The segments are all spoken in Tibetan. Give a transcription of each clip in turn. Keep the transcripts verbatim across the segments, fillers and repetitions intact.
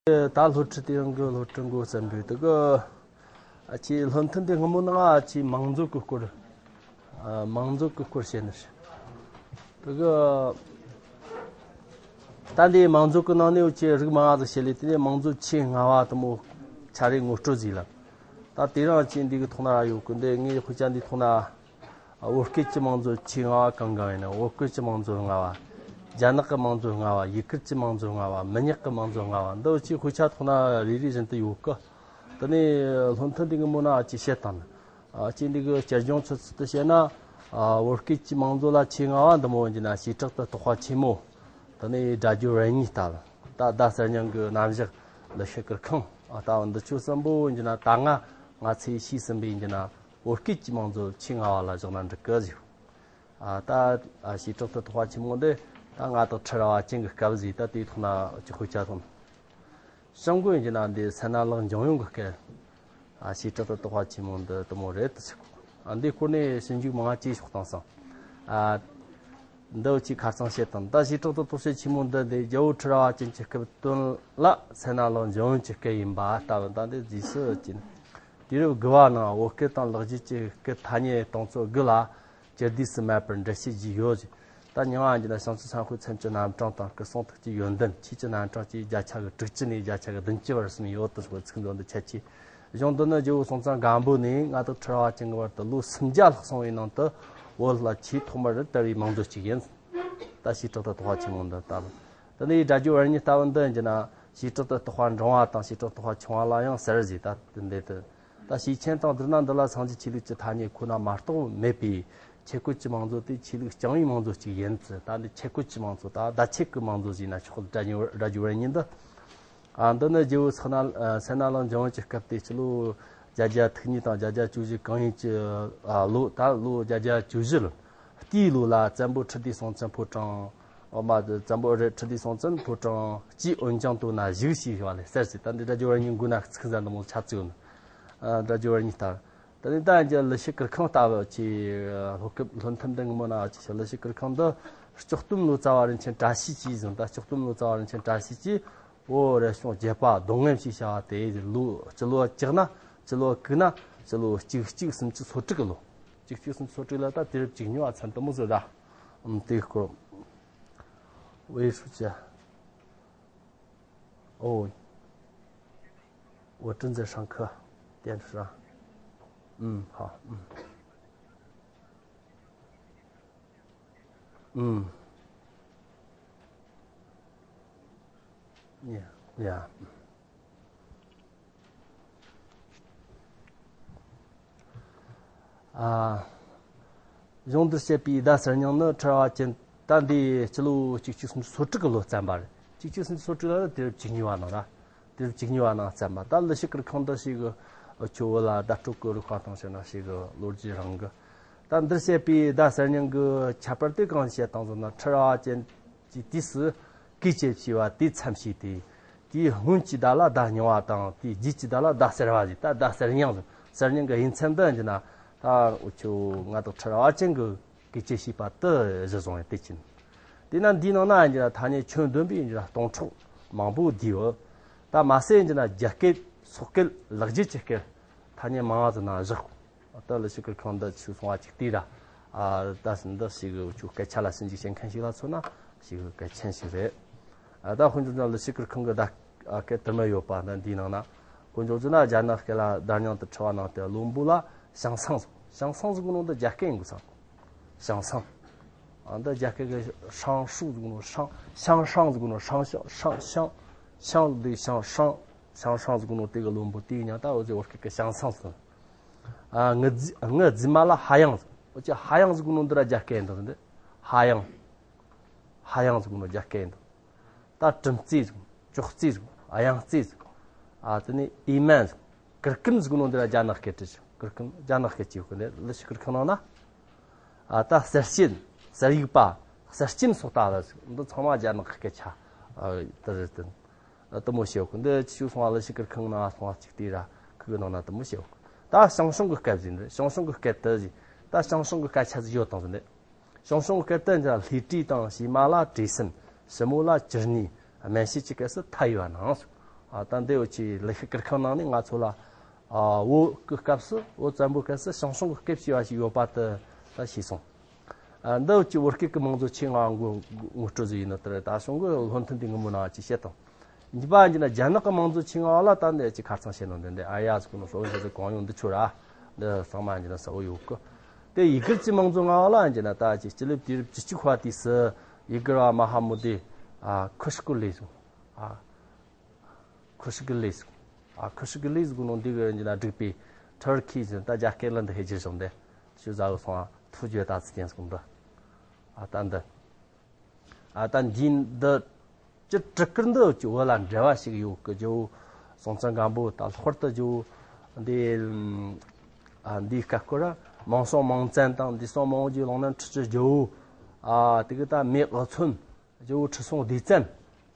ད་སློབ་ཁྲིད་དེ་རིང་གི་སློབ་ཁྲིད་འགོ་བརྩམས་པའི་དེ་གི་ཨ་ཅེ་སློབ་ཐུན་དེ་སྔ་མོ་ནང་ཨ་ཅེ་མང་གཙོ་གི་སྐོར། ཨ་མང་གཙོ་གི་སྐོར་བཤད་ནི་རེད། དེ་གི་ད་འདི་མང་གཙོ་གི་ནང་ནས་ཨ་ཅེ་རིགས་མང་ང་ཟིག་བཤད་ལས། དེ་ནས་མང་གཙོ་ཆེས་སྔ་བ་དེ་མོ་ཆ་རེ་ངོ་སྤྲོད་ཟིག་ལ། ད་དེ་རིང་ཨ་ཅེ་འདི་གི་ཐོག་ན་ར་ཡོད་གི། འདི་ངའི་དཔེ་ཆ་འདི་ཐོག་ན། བོད་སྐད་ཀྱི་མང་གཙོ་ཆེས་སྔ་བ་གང་གང་ཡིན་ན། བོད་སྐད་ཀྱི་མང་གཙོ་སྔ་བ། རྒྱ་ནག་གི་མང་གཙོ་སྔ་བ། ཡུ་གུར་གྱི་མང་གཙོ་སྔ་བ། མི་ཉག་གི་མང་གཙོ་སྔ་བ། འདི་ཅིག་དཔེ་ཆ་ཐོག་ན་རེ་རེ་བཞིན་དུ་ཡོད་གི། དེ་ནས་སློབ་ཐུན་འདི་སྔ་མོ་ན་ཅིག་བཤད་དང་། ཨ་ཅེ་འདི་གི་བསྐྱར་སྦྱོང་ཆུ་ཚོད་དུ་བཤད་ན། ཨ་བོད་སྐད་ཀྱི་མང་གཙོ་ལ་ཆེས་སྔ་བ་འདི་མོ་ཡིན་ན་བྱེ་བྲག་ཏུ་རྟོགས་པ་ཆེན་མོ། དེ་ནས་སྒྲ་སྦྱོར་བར་གཉིས་ལྟ་བུ། ད་ཟླ་གསར་རྙིང་གི་རྣམ་གཞག་ལི་ཤི་ཀིར་ཁང་ལྟ་བུ་འདི་ཆོ་གསུམ་པོ་ཡིན་ན། ད་ང་ང་ཚོས་ཤེས་ཟིན་པའི་ཡིན་ན། བོད་སྐད་ཀྱི་མང་གཙོ་ཆེས་སྔ་བ་ལ་བཞག་ན་འགྲིག་གི་ཟེར། ཨ་ད་ཨ་བྱེ་བྲག་ཏུ་རྟོགས་པ་ཆེན་མོ་འདི་ད་ང་དང་ཁྲི་རལ་པ་ཅན་གྱི་སྐབས་ཟིག། ད་དེའི་ཐོག་ན་ཅིག་དཔེ་ཆ་ཐོན། ཤང་གོ་ཡིན་གྱི་ན་འདི་སད་ན་ལག་འཇམ་དབྱངས་ཀྱི་སྐད། ཨ་བྱེ་བྲག་ཏུ་རྟོགས་པ་ཆེན་མོ་འདི་དེ་མོ་རེད་དུ་ཟེར་གོ། ཨ་འདིའི་སྐོར་ནས་ཞིབ་འཇུག་མང་ང་ཅིག་ཤོག་བཏང་སོང་། ཨ་འདི་ཅིག་ཁ་རྩང་བཤད་དང་། ད་བྱེ་བྲག་ཏུ་རྟོགས་བྱེད་ཆེན་མོ་འདི་འདི་རྒྱལ་པོ་ཁྲི་རལ་པ་ཅན་གྱི་སྐབས་དོན་ལ་སད་ན་ལག་འཇམ་དབྱངས་ཀྱི་སྐད་ཡིན་པ་ལྟ་བུ། ད་འདི་རྗེས་སུ་ཅི་ན། དུས་རབས་དགུ་པ་ནང་བོད་སྐད་དང་ལག་བརྗེས་ཀྱི་སྐད་ཐ་སྙད་དེ་ཚོ་དགུ་ལ་སྤྱི་བསྡུས་སུ་མེད་པར་འགྲེལ་བཤད་བགྱིས་ཡོད་ཅིང་། ད་མྱིང་ང་ཡིན་ན་ཞང་ཆུ་ཚང་ཁུལ་ཚན་གྱི་རྣམ་གྲངས་དང་སྐུ་སྲུང་ཐིག་གི་ཡོན་ཏན། ཆོས་ཀྱི་རྣམ་གྲངས་ཀྱི་བརྒྱ་ཆ་གི་དྲུག་ཅུ་ནས་བརྒྱ་ཆ་གི་བདུན་ཅུ་བར་གསུམ་ཡོད་དུ་ཟེར་བའི་ཚིག་མཛོད་འདི་ཁྱད་ཆོས། གཞུང་འདི་ནི་རྒྱལ་པོ་སྲོང་བཙན་སྒམ་པོ་ནས་མངའ་བདག་ཁྲི་རལ་པ་ཅན་གྱི་བར་དུ་ལོ་སུམ་བརྒྱ་ལྷག་སོང་བའི་ནང་དུ་བོད་ལ་ཆེས་ཐོག་མར་དར་བའི་མང་གཙོ་གཅིག་ཡིན། ད་བྱེ་བྲག་ཏུ་རྟོགས་པ་ཆེན་མོ་འདི་ལྟ་བུ། དེ་ནས་སྒྲ་སྦྱོར་བར་གཉིས་ལྟ་བུ་འདི་ཡིན་གྱི་ན། བྱེ་བྲག་ཏུ་རྟོགས་པ་འབྲིང་བ་དང་བྱེ་བྲག་རྟོགས་པ་ཆུང་བ་ལ་ཡང་ཟེར་ཟིག། ད་དེ་འདི་དུ། ད་ཤེས་ཆེན་དང་བསྡུར་ན་འདི་ལ་སངས་རྒྱས་ཆོས་ལུགས་ཀྱི་ཐ་སྙད་ཁོ་ན་མ་གཏོགས་མེད་པས། ཆོས་སྐད་ཀྱི་མང་གཙོ་དེ་ཆོས་ལུགས་རྐྱང་བའི་མང་གཙོ་གཅིག་ཡིན་ཙི། ད་འདི་ཆོས་སྐད་ཀྱི་མང་གཙོ་ད་བརྡ་ཆད་ཀྱི་མང་གཙོ་ཟེར་ན་ཆོག། སྒྲ་སྦྱོར་སྒྲ་སྦྱོར་བར་གཉིས་འདི། ཨ་འདི་ནི་རྒྱལ་པོ་སད་ན་ཨ་སད་ན་ལག་འཇམ་དབྱངས་ཀྱི་སྐབས་ཏེ་ཕྱི་ལོ་བརྒྱད་བརྒྱ་ཐིག་གཉིས་དང་བརྒྱད་བརྒྱ་བཅུ་བཞི་གང་ཡིན་གྱི་ཨ་ལོ། ད་ལོ་བརྒྱད་བརྒྱ་བཅུ་བཞི་ལོ། དེའི་ལོ་ལ་བཙན་པོ་ཁྲི་ལྡེ་སྲོང་བཙན་ཕོ་བྲང་། ཨོ་མ་དེ་བཙན་པོ་རེད། ཁྲི་ལྡེ་སྲོང་བཙན་ཕོ་བྲང་སྤྱིའི་འོན་ཀྱང་དོ་ན་བཞུགས་ཞེས་ཞུ་བ་ལས་ཟེར་ཟིག། ད་འདི་སྒྲ་སྦྱོར་བར་གཉིས་མགོ་ན་ཚིག་ཟན་དུ་མོ་ཆ་ཚིག་ཡོད་ན། ཨ་སྒྲ་སྦྱོར་བར་གཉིས་ལྟར། དེ་ནས་ད་ཡང་ལི་ཤི་ཀིར་ཁང་ལྟ་བུ་ཆེ། སློབ་སྐབས་སློབ་ཐུན་འདི་སྔ་མོ་ན་ཆེ་ལི་ཤི་ཀིར་ཁང་འདི་ལྕོག་གཏུམ་ལོ་ཙཱ་བ་རིན་ཆེན་བཀྲ་ཤིས་ཀྱིས་བཟུང་། ད་ལྕོག་གཏུམ་ལོ་ཙཱ་བ་རིན་ཆེན་བཀྲ་ཤིས་ཀྱིས་བོད་རས་ཆུང་བརྒྱད་པ་རྡོ་རྔོན་ཞེས་བྱ་བ་དེ་ལོ་སྤྱི་ལོ་བཅུ་ན་སྤྱི་ལོ་དགུ་ན་སྤྱི་ལོ་གཅིག་གཅིག་སུམ་ཅུ་སོ་དྲུག་གི་ལོ། གཅིག་གཅིག་སུམ་ཅུ་སོ་དྲུག་ལ་ད་དུས་རབས་བཅུ་གཉིས་པ་ཚན་དུ་མོ་ཟེར་ད། ཨམ་དེའི་སྐོར། 为什么？哦， 我正在上课，电视上。嗯，好，嗯。嗯。Yeah, yeah. ཨ། གཞུང་འདིར་བཤད་པའི་ཟླ་གསར་རྙིང་ནི་ཁྲི་རལ་པ་ཅན། ད་འདི་སྤྱི་ལོ་གཅིག་གཅིག་སུམ་ཅུ་སོ་དྲུག་གི་ལོ་བརྩམས་པ་རེད། གཅིག་གཅིག་སུམ་ཅུ་སོ་དྲུག་ལ་དུས་རབས་བཅུ་གཉིས་པ་ནང་ལ། དུས་རབས་བཅུ་གཉིས་པ་ནང་བརྩམས་པ། ད་ལི་ཤི་ཀིར་ཁང་འདི་ཞིག་གི་ཆུ་བོ་ལ་བརྡ་སྤྲོད་ཀྱི་རིག་པ་དང་བྱས་ན་ཞིག་གི་ལོ་རྒྱུས་རང་གི། ད་འདིར་བཤད་པའི་ཟླ་གསར་རྙིང་གི་ཁྱད་པར་དེ་གང་བཤད་དང་ཟེར་ན། ཁྲི་རལ་པ་ཅན་གྱི་དུས་སུ་གུས་བཅས་བྱས་པ་དེ་མཚམས་བྱས་ཏེ། དེའི་སྔོན་གྱི་ཟླ་ལ་ཟླ་རྙིང་བ་དང་། དེའི་རྗེས་ཀྱི་ཟླ་ལ་ཟླ་གསར་བ་ཟེར། ད་ཟླ་གསར་རྙིང་ཟེར། གསར་རྙིང་གི་དབྱེ་མཚམས་འདི་ཡིན་ན། ད་འུ་ཆོ་མངའ་བདག་ཁྲི་རལ་པ་ཅན་གྱི་གུས་བཅས་བྱས་པ་དེ་གཞི་བཟུང་བའི་དེ་ཡིན། དེས་ན་འདིའི་ནང་ན་ཡིན་ན་ཐ་སྙད་ཁྱོན་བསྡོམས་པས་ཡིན་ན་སྟོང་ཕྲག་མང་པོ་བསྡུས་ཡོད། ད་མ་ཟད་ཡིན་ན་རྒྱ་སྐད་སོག་སྐད་ལག་བརྗེས་ཀྱི་སྐད་ཐ་སྙད་མང་བ་ཟིག་ནང་བཞག། ད་ལི་ཤི་ཀིར་ཁང་འདི་ཆུ་སོང་བ་ཅིག་དེ་ར། ཨ་ད་འདི་ཞིག་ཆུ་སྐད་ཆ་ལ་ཞིབ་འཇུག་བྱེད་མཁན་ཞིག་ལ་མཚོན་ན་ཞིག་གལ་ཆེན་ཞིག་རེད། ཨ་ད་དཔེ་འཇོག་ན་ལི་ཤི་ཀིར་ཁང་གི་ད་སྐད་དུ་མ་ཡོད་པ་འདི་འདིའི་ནང་ན། དཔེ་འཇོག་བྱས་ན་རྒྱ་ནག་སྐད་ལ་ཟླ་རྙིང་དུ་ཁྲི་བ་ནང་དེ་བློན་པོ་ལ་ཞང་སང་ཟེར། ཞང་སང་ཟེར་གོ་ནོ་འདི་རྒྱ་སྐད་ཡིན་དགོས་སམ། ཞང་སང་། ཨ་འདི་རྒྱ་སྐད་ཀྱི་ཧྲང་ཧྲུའུ་ཟེར་གོ་ནོ། ཧྲང་ཞང་སང་ཟེར་གོ་ནོ། ཧྲང་ཞང་ཞང་ཞང་ཞང་འདི་ཞང་སང་། ཞང་སང་ཟེར་གོ་ནོ་དེ་གི་བློན་པོ་དེའི་མྱིང་ད་འོ་ཟེར་བོད་སྐད་ཀྱི་ཞང་སང་ཟེར། ཨ་ངུ་རྫི་ངུ་རྫི་མ་ལ་ཧ་ཡང་ཟེར། འོ་ཅི་ཧ་ཡང་ཟེར་གོ་ནོ་འདི་ར་རྒྱ་སྐད་ཡིན་དང་འདི། ཧ་ཡང་། ཧ་ཡང་ཟེར་གོ་ནོ་རྒྱ་སྐད་ཡིན་དང་། ད་གྲུམ་རྩེ་ཟེར། ཅོག་རྩེ་ཟེར། ཨ་ཡང་རྩེ་ཟེར། ཨ་དེ་ནས་ཨི་མན་ཟེར། གུར་ཀུམ་ཟེར་གོ་ནོ་འདི་ར་རྒྱ་ནག་སྐད་བྲིས་ཤིང་། གུར་ཀུམ་རྒྱ་ནག་སྐད་ཅིག་ཡོད་གི་འདི་ལི་ཤི་ཀིར་ཁང་ནང་ན། ཨ་ད་གསེར་སྐྱེམས། གསེར་ཡིག་པ། གསེར་སྐྱེམས་སོགས་ལྟ་བུ་ཟེར། འདི་ཚང་མ་རྒྱ་ནག་སྐད་ཆ་ཨ་དེ་རེད་དེ། དེ་མོ་བཤད་གོ། འདི་ཆུ་སོང་བ་ལི་ཤི་ཀིར་ཁང་ནང་སོང་བ་ཅིག་དེ་ར་ཁུག་གི་ནང་ན་དེ་མོ་བཤད་གོ། ད་ཞང་ཞུང་གི་སྐད་ཟེར་འདི། ཞང་ཞུང་གི་སྐད་དེ་ཟེར། ད་ཞང་ཞུང་གི་སྐད་ཆ་ཟིག་ཡོད་དང་ཟེར་འདི། ཞང་ཞུང་གི་སྐད་དེ་འདི་ལྷས་བྲིས་དང་བྱེ་མ་ལ་བྲིས་ཟིན། ཞི་མོ་ལ་བཅུ་གཉིས། སྨན་དཔྱད་ཀྱི་སྐབས་སུ་ཐལ་ཡོད་ནའང་ཟེར། ཨ། ད་འདི་འུ་ཅི་ལེགས་བཤད་གུར་ཁང་ནང་ནས་ང་ཚོ་ལ། ཨ། བོད་ཀྱི་སྐབས་སུ། བོད་བཙན་པོའི་སྐབས་སུ་ཞང་ཞུང་གི་སྐད་ཅེས་པ་ཞིག་ཡོད་པ་དེ་ད་ཤེས་སོང་། ཨ། འདི་འུ་ཅི་བོད་སྐད་ཀྱི་མང་གཙོ་ཆེད་མངགས་ངོ་ངོ་སྤྲོད་ཟིག་ཡིན་ནོ་དེ་རེད། ད་གཞུང་གི་བློ་མཐུན་དེ་ངོ་མ་ནང་ཅིག་བཤད་དང་། གཉིས་པ་ཡིན་ན་རྒྱ་ནག་གི་མང་གཙོ་ཆེད་མངགས་ལ་ད་འདི་ཅིག་ཁ་རྩང་བཤད་ནོ་འདི་འདི། ཨ་ཡ་ཟེར་གོ་ནོ་སོ་ཟེར་གང་ཡོང་འདི་ཆོ་ར། འདི་ཚང་མ་ཡིན་ན་གསལ་བོ་ཡོད་གི། དེ་ཡི་གེར་གྱི་མང་གཙོ་མངགས་ལ་ཡིན་ན་ད་ཅིག་སྤྱི་ལོ་དུས་རབས་བཅུ་གཅིག་པ་དུས་སུ་ཡི་གེར་བ་མ་ཧ་མུ་དི། ཨ། ཁུ་ཤི་ཀུ་ལི་ཟེར། ཨ། ཁུ་ཤི་ཀུ་ལི་ཟེར། ཨ། ཁུ་ཤི་ཀུ་ལི་ཟེར་གོ་ནོ་འདི་གི་ཡིན་ན་བསྒྲིགས་པའི་ཐུར་ཁི་ཟེར། ད་རྒྱ་སྐད་ལ་འདི་ཧེ་ཇིར་བྱུང་སྟེ་ཞུ་ཟ་བོ་སོང་། ཨ། ཐུ་ཇོ་ད་ཚི་ཅན་ཟེར་གོ་འདི། ཨ། ད་འདི། ཨ། ད་འདི་འདི་ཅི་སྤྲི་དཀར་འདི་ཅི་བོད་ལ་འབྲེལ་བ་ཞིག་ཡོད་གི། ཇོ་བོ་སྲོང་བཙན་སྒམ་པོ་ད་ལྷག་པར་དུ་ཇོ་བོ་འདི། ཨ། འདིའི་སྐབས་སྐོར་ར་མང་སྲོང་མང་བཙན་དང་འདི་སྲོང་མང་བོ་ཇོ་བོ་ལོང་ནན་ཁྲི་ཆུ་ཇོ་བོ། ཨ། དེ་གི་ད་མེས་ཨུ་ཚོན། ཇོ་བོ་ཁྲི་སྲོང་ལྡེ་བཙན།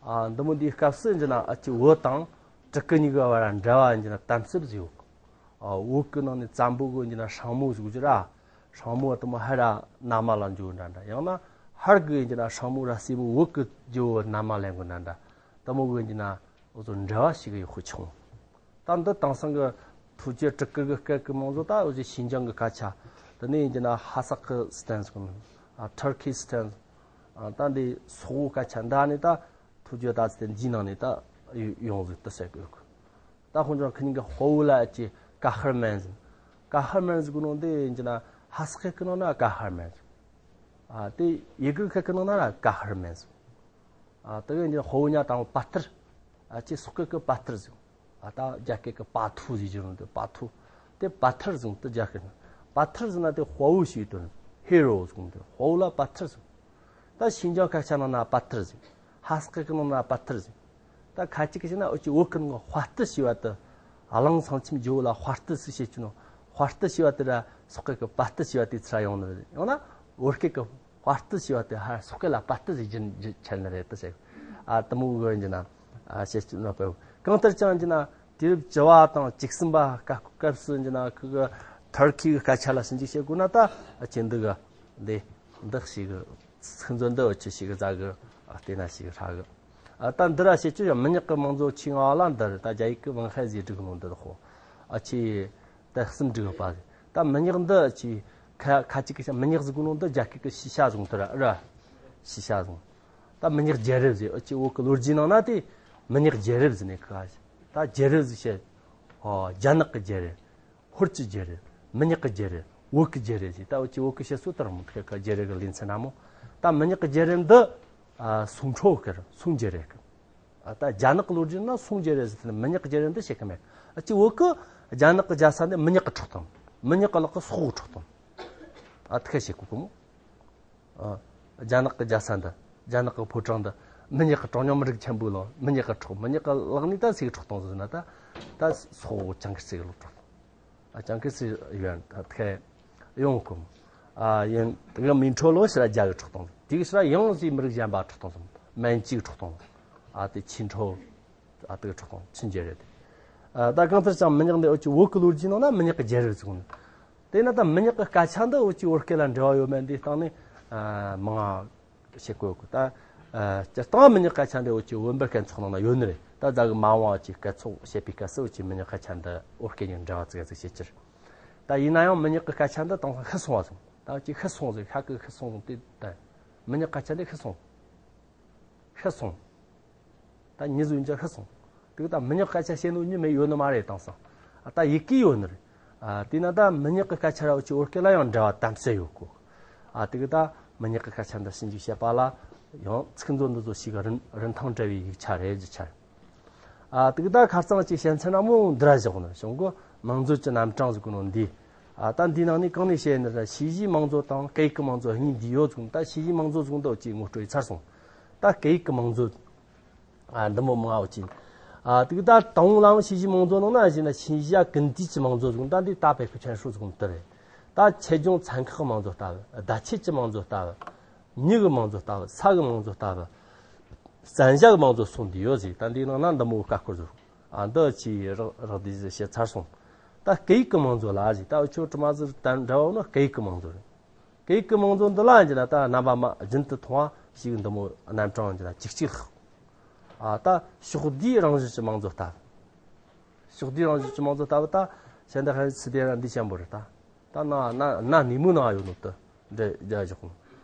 ཨ། འདི་མོ་འདིའི་སྐབས་སུ་ཡིན་ན་ཨ་ཅི་བོད་དང་སྤྲི་དཀར་གཉིས་ཀྱི་བར་འབྲེལ་བ་ཡིན་ན་དམ་ཟབ་ཟིག་ཡོད། ཨ། བོད་ཀྱི་ནང་ནས་བཙན་པོ་གི་ཡིན་ན་སྲིང་མོ་ཟིག་ཡོད་ར། སྲིང་མོ་དེ་མོ་ཧར་ར་ན་མ་ལ་འཇུ་འདྲ་འདྲ། ཡང་ན་ཧར་གི་ཡིན་ན་སྲིང་མོ་ར་སྲས་མོ་བོད་ཀྱི་ཇོ་བོ་ན་མ་ལེན་གི་འདྲ་འདྲ། དེ་མོ་གི་ཡིན་ན་འུ་ཚོ་འབྲེལ་བ་ཞིག་ཡོད་ཁུ་ཆུང་། ད་འདི་དེང་སང་གི་ཐུ་ཇོ་སྤྲི་དཀར་གི་སྐད་ཀྱི་མང་གཙོ་ད་འུ་ཚོ་ཤིན་ཅང་གི་སྐད་ཆ། དེ་ནས་ཡིན་ན་ཧ་སག་གི་སི་ཐན་ཟེར་གོ་ནོ། ཨ། ཐུར་ཁི་སི་ཐན། ཨ། ད་འདི་སོག་པོ་སྐད་ཆ་འདི་ནི་ད་ཐུ་ཇོ་ད་ཚི་དེ་འདིའི་ནང་ནས་ད་ཡོང་ཟིག་ད་ཟེར་གི་ཡོད་གི། ད་ཁོང་ཚོ་ཁི་ཉིན་གི་དཔའ་བོ་ལ་ཅི་ཀ་ཧར་མན་ཟེར། ཀ་ཧར་མན་ཟེར་གོ་ནོ་འདི་ཡིན་ན་ཧ་སག་སྐད་ཀྱི་ནང་ན་ཀ་ཧར་མན་ཟེར། ཨ། དེ་ཡི་གེ་སྐད་ཀྱི་ནང་ན་ཀ་ཧར་མན་ཟེར། ཨ། དེ་གི་ཡིན་ན་དཔའ་བོ་ཉ་དང་པ་ཐར། ཨ། ཅི་སོག་སྐད་ཀྱི་པ་ཐར་ཟེར། ཨ། ད་རྒྱ་སྐད་ཀྱི་པ་ཐུ་ཟེར་གྱི་རུང་དེ་པ་ཐུ། དེ་པ་ཐར་ཟེར་དེ་རྒྱ་སྐད་ནི། པ་ཐར་ཟེར་ན་དེ་དཔའ་བོ་ཞེས་དོན། ཧི་རོ་ཟེར་དེ། དཔའ་བོ་ལ་པ་ཐར་ཟེར། ད་ཤིན་ཅང་སྐད་ཆ་ནང་ན་པ་ཐར་ཟེར། ཧ་སག་སྐད་ཀྱི་ནང་ན་པ་ཐར་ཟེར། ད་ཁ་ཅིག་གིས་བཤད་ན་འུ་ཅི་བོད་སྐད་ནང་དཔའ་རྟུལ་ཞེས་པ་དེ། ཨ། གླིང་ཚང་ཆེན་ཇོ་བོ་ལ་དཔའ་རྟུལ་ཟེར་བཤད་ཀྱི་ནོ། དཔའ་རྟུལ་ཞེས་པ་དེ་ར་སོག་སྐད་ཀྱི་པ་རྟུལ་ཞེས་པ་དེ་ཚུར་ཡོང་ནི་རེད། ཡང་ན་བོད་སྐད་ཀྱི་དཔའ་རྟུལ་ཞེས་པ་དེ་ཧ་སོག་སྐད་ལ་པ་རྟུལ་ཟེར་རྒྱུ་རྒྱུ་ཆད་ནི་རེད་དེ་ཟེར། ཨ། དེ་མོ་གི་ཡིན་ན། ཨ། བཤད་ཀྱི་ནོ་པ། གང་ལྟར་ཀྱང་ཡིན་ན་དུས་རབས་བཅུ་བ་དང་བཅུ་གསུམ་པ་སྐབས་སྐབས་སུ་ཡིན་ན་ཁི་གི་ཐུར་ཁི་གི་སྐད་ཆ་ལ་ཞིབ་འཇུག་བྱེད་དགོས་ན་ད་ཨ་ཅི་འདི་གི་འདི་འདི་ཞིག་གི་ཚིག་མཛོད་འདི་འུ་ཅི་ཞིག་གི་ཛ་གི། ཨ། བལྟས་ན་ཞིག་གི་ཧྲ་གི། ཨ། ད་འདི་ར་བཤད་ཀྱི་ཡང་མི་ཉག་གི་མང་གཙོ་ཆེད་མངགས་ལ་འདི་རེད། ད་རྒྱ་ཡིག་གི་ཝང་ཧའེ་ཟེར་བསྒྲིགས་ནོ་འདི་དག་ཨ་ཅི་ད་གསུམ་བསྒྲིགས་པ་རེད། ད་མི་ཉག་འདི་ཨ་ཅི་ཁ་ཁ་ཅིག་གིས་མི་ཉག་ཟེར་གོ་ནོ་འདི་རྒྱ་སྐད་ཀྱི་ཤི་ཤ་ཟེར་གོ་ནོ་དེ་ར། ཨ། ར་ཤི་ཤ་ཟེར། ད་མི་ཉག་རྒྱལ་རབས་ཟེར། ཨ་ཅི་བོད་ཀྱི་ལོ་རྒྱུས་ནང་ན་དེ་མི་ཉག་རྒྱལ་རབས་ཟེར་ནས་ཁ། ད་རྒྱལ་རབས་ཟེར་བཤད། ཨོ། རྒྱ་ནག་གི་རྒྱལ་རབས། ཧོར་གྱི་རྒྱལ་རབས། མི་ཉག་གི་རྒྱལ་རབས། བོད་ཀྱི་རྒྱལ་རབས་ཟེར། ད་འུ་ཅི་བོད་ཀྱི་བཤད་སྲོལ་ལྟར་མོ་ཁ་ཁ་རྒྱལ་རབས་ཀྱི་ལེ་ཚན་ན་མོ། ད་མི་ཉག་གི་རྒྱལ་རབས་འདི། ཨ། སུང་ཁྲོ་གི་ར་སུང་རྒྱལ་རབས་གི། ཨ། ད་རྒྱ་ནག་གི་ལོ་རྒྱུས་ན་སུང་རྒྱལ་རབས་ཟེར་དེ་ནི་མི་ཉག་གི་རྒྱལ་རབས་འདི་བཤད་གི་མེད། ཨ་ཅི་བོད་ཀྱི་རྒྱ་ནག་གི་རྒྱལ་ས་འདི་མི་ཉག་གིས་འཕྲོག་བཏང་། མི་ཉག་གི་ལག་གི་སོག་པོས་འཕྲོག་བཏང་། ཨ། དེ་ཁ་བཤད་གོ་གི་མོ། ཨ། རྒྱ་ནག་གི་རྒྱལ་ས་འདི། རྒྱ་ནག་གི་ཕོ་བྲང་འདི། མི་ཉག་གི་གྲངས་ཉུང་མི་རིགས་ཆེན་པོ་ལ་མི་ཉག་གིས་འཕྲོག་མི་ཉག་གི་ལག་ནས་ད་སུས་འཕྲོག་བཏང་ཟེར་ན་ད། ད་སོག་པོ་ཅང་གིས་སུ་ལ་འཕྲོག་བཏང་། ཨ། ཅང་གིས་སུ་ཡོད་ད་ཁེ་ཡོང་གོ། ཨ། ཡིན་དེ་གི་མིང་ཁྲོ་ལོ་ཕྱིར་རྒྱ་གིས་འཕྲོག་བཏང་། དེ་གི་ཕྱིར་ཡང་སུས་མི་རིགས་གཞན་པ་འཕྲོག་བཏང་སོང་། མན་ཇུས་འཕྲོག་བཏང་། ཨ། དེ་ཆིན་ཁྲོ། ཨ། དེ་གིས་འཕྲོག་བཏང་། ཆིན་རྒྱལ་རབས་དེ། ཨ། ད་གང་ལྟར་ཀྱང་མི་ཉག་འདི་འུ་ཅི་བོད་ཀྱི་ལོ་རྒྱུས་ནང་ན་མི་ཉག་གི་རྒྱལ་རབས་ཟེར་གོ་ནོ། དེས་ན་ད་མི་ཉག་གི་སྐད་ཆ་འདི་འུ་ཅི་བོད་སྐད་ལ་འབྲེལ་བ་ཡོད་མེད་འདིའི་སྟེང་ནས། ཨ། མང་ང་བཤད་དགོས་གི། ད། ཨ། སྤྱིར་བཏང་མི་ཉག་སྐད་ཆ་འདི་འུ་ཅི་བོད་འབར་སྐད་ཚོགས་ནང་ན་ཡོད་ནི་རེད། ད་ཛ་གི་མ་འོངས་པ་ཅིག་སྐད་ཚོགས་བཤད་པའི་སྐབས་སུ་འུ་ཅི་མི་ཉག་སྐད་ཆ་འདི་བོད་སྐད་ཉིད་འབྲེལ་བ་ཙིག་ཙིག་བྱེད་ཀྱི་རེད། ད་ཡིན་ན་ཡང་མི་ཉག་གི་སྐད་ཆ་འདི་དེང་སང་ཤི་སོང་བ་སོང་། ད་འུ་ཅི་ཤི་སོང་ཟེར། ཤ་གི་ཤི་སོང་ཟེར་དེ། ད་མི་ཉག་སྐད་ཆ་འདི་ཤི་སོང་། ཤི་སོང་། ད་མྱི་ཟིག་ཡིན་ཅི་ཤི་སོང་། དེ་གི་ད་མི་ཉག་སྐད་ཆ་བཤད་ནོ་མྱི་མེད་ཡོད་ནི་མ་རེད་དེང་སང་། ཨ། ད་ཡི་གེ་ཡོད་ནི་རེད། ཨ། དེས་ན་ད་མི་ཉག་གི་སྐད་ཆ་ར་འུ་ཅི་བོད་སྐད་ལ་ཡང་འབྲེལ་བ་དམ་ཟབ་ཡོད་གོ། ཨ། དེ་གི་ད་མི་ཉག་གི་སྐད་ཆ་འདི་ཞིབ་འཇུག་བྱེད་པ་ལ་ཡང་ཚིག་མཛོད་འདི་ཚོ་ཞིག་རིན་རིན་ཐང་བྲལ་བའི་ཡིག་ཆ་རེད། རྒྱུ་ཆ་རེད། ཨ། དེ་གི་ད་ཁ་རྩང་ཅིག་བཤད་ཚེ་ན་མོ་འདི་ར་བཞག་ནི། གཞུང་གི་མང་གཙོ་གྱི་རྣམ་གྲངས་ཟེར་གོ་ནོ་འདི། ཨ། ད་འདིའི་ནང་ནས་གང་ནས་བཤད་ནི་ར། ཕྱི་གཞིའི་མང་གཙོ་དང་སྐད་ཡིག་གི་མང་གཙོ་གཉིས་འདུས་ཡོད་ཟེར་གོ་ནོ། ད་ཕྱི་གཞིའི་མང་གཙོ་ཟེར་གོ་ནོ་འདི་འུ་ཅི་ངོ་སྤྲོད་ཡས་ཚར་སོང་། ད་སྐད་ཡིག་གི་མང་གཙོ། ཨ། འདི་མོ་མང་ང་འུ་ཅི། ཨ། དེ་གི་ད་དང་པོ་ལའང་ཕྱི་གཞིའི་མང་གཙོ་ནང་ན་ཞིག་ན་ཤིན་ཞ་ཀུན་ཏི་གྱི་མང་གཙོ་ཟེར་གོ་ནོ། ད་འདི་ད་བོད་ཀྱི་ཁྱད་ཆོས་ཟེར་གོ་ནོ་འདི་རེད། ད་ཆེད་སྦྱོང་ཚན་ཁག་གི་མང་གཙོ་ལྟ་བུ། བརྡ་ཆད་ཀྱི་མང་གཙོ་ལྟ་བུ། མྱི་གི་མང་གཙོ་ལྟ་བུ། ས་གི་མང་གཙོ་ལྟ་བུ། བཙན་བྱ་གི་མང་གཙོ་གསུམ་འདུས་ཡོད་ཟེར། ད་འདིའི་ནང་ན་འདི་མོ་ཀ་ཀོར་ཟེར། ཨ། འདི་ཅི་རག་རག་འདི་ཟེར་བཤད་ཚར་སོང་། ད་སྐད་ཡིག་གི་མང་གཙོ་ལ་ཟེར། ད་འུ་ཆོ་དྲི་མ་ཟེར་ད་འདྲ་བོ་ནི་སྐད་ཡིག་གི་མང་གཙོ་རེད། སྐད་ཡིག་གི་མང་གཙོ་འདི་ལ་ཡིན་ན་ད་རྣམ་པ་མ་རྒྱུན་དུ་མཐོང་བ་ཞིག་འདི་མོ་རྣམ་གྲངས་ཡིན་ན་གཅིག་གཅིག་ལྷག་ཨ་ད་ཕྱོགས་བསྡུས་རང་བཞིན་གྱི་མང་གཙོ་ལྟ་བུ། ཕྱོགས་བསྡུས་རང་བཞིན་གྱི་མང་གཙོ་ལྟ་བུ་ད་ཤ་འདི་ཧ་ཚི་དེ་ར་འདི་ཅན་པོ་རེད་ད། ད་ན་ན་ན་ནི་མོ་ན་ཡོད་ནོ་ད་འདྲ་འདྲ་བཞག་ནོ།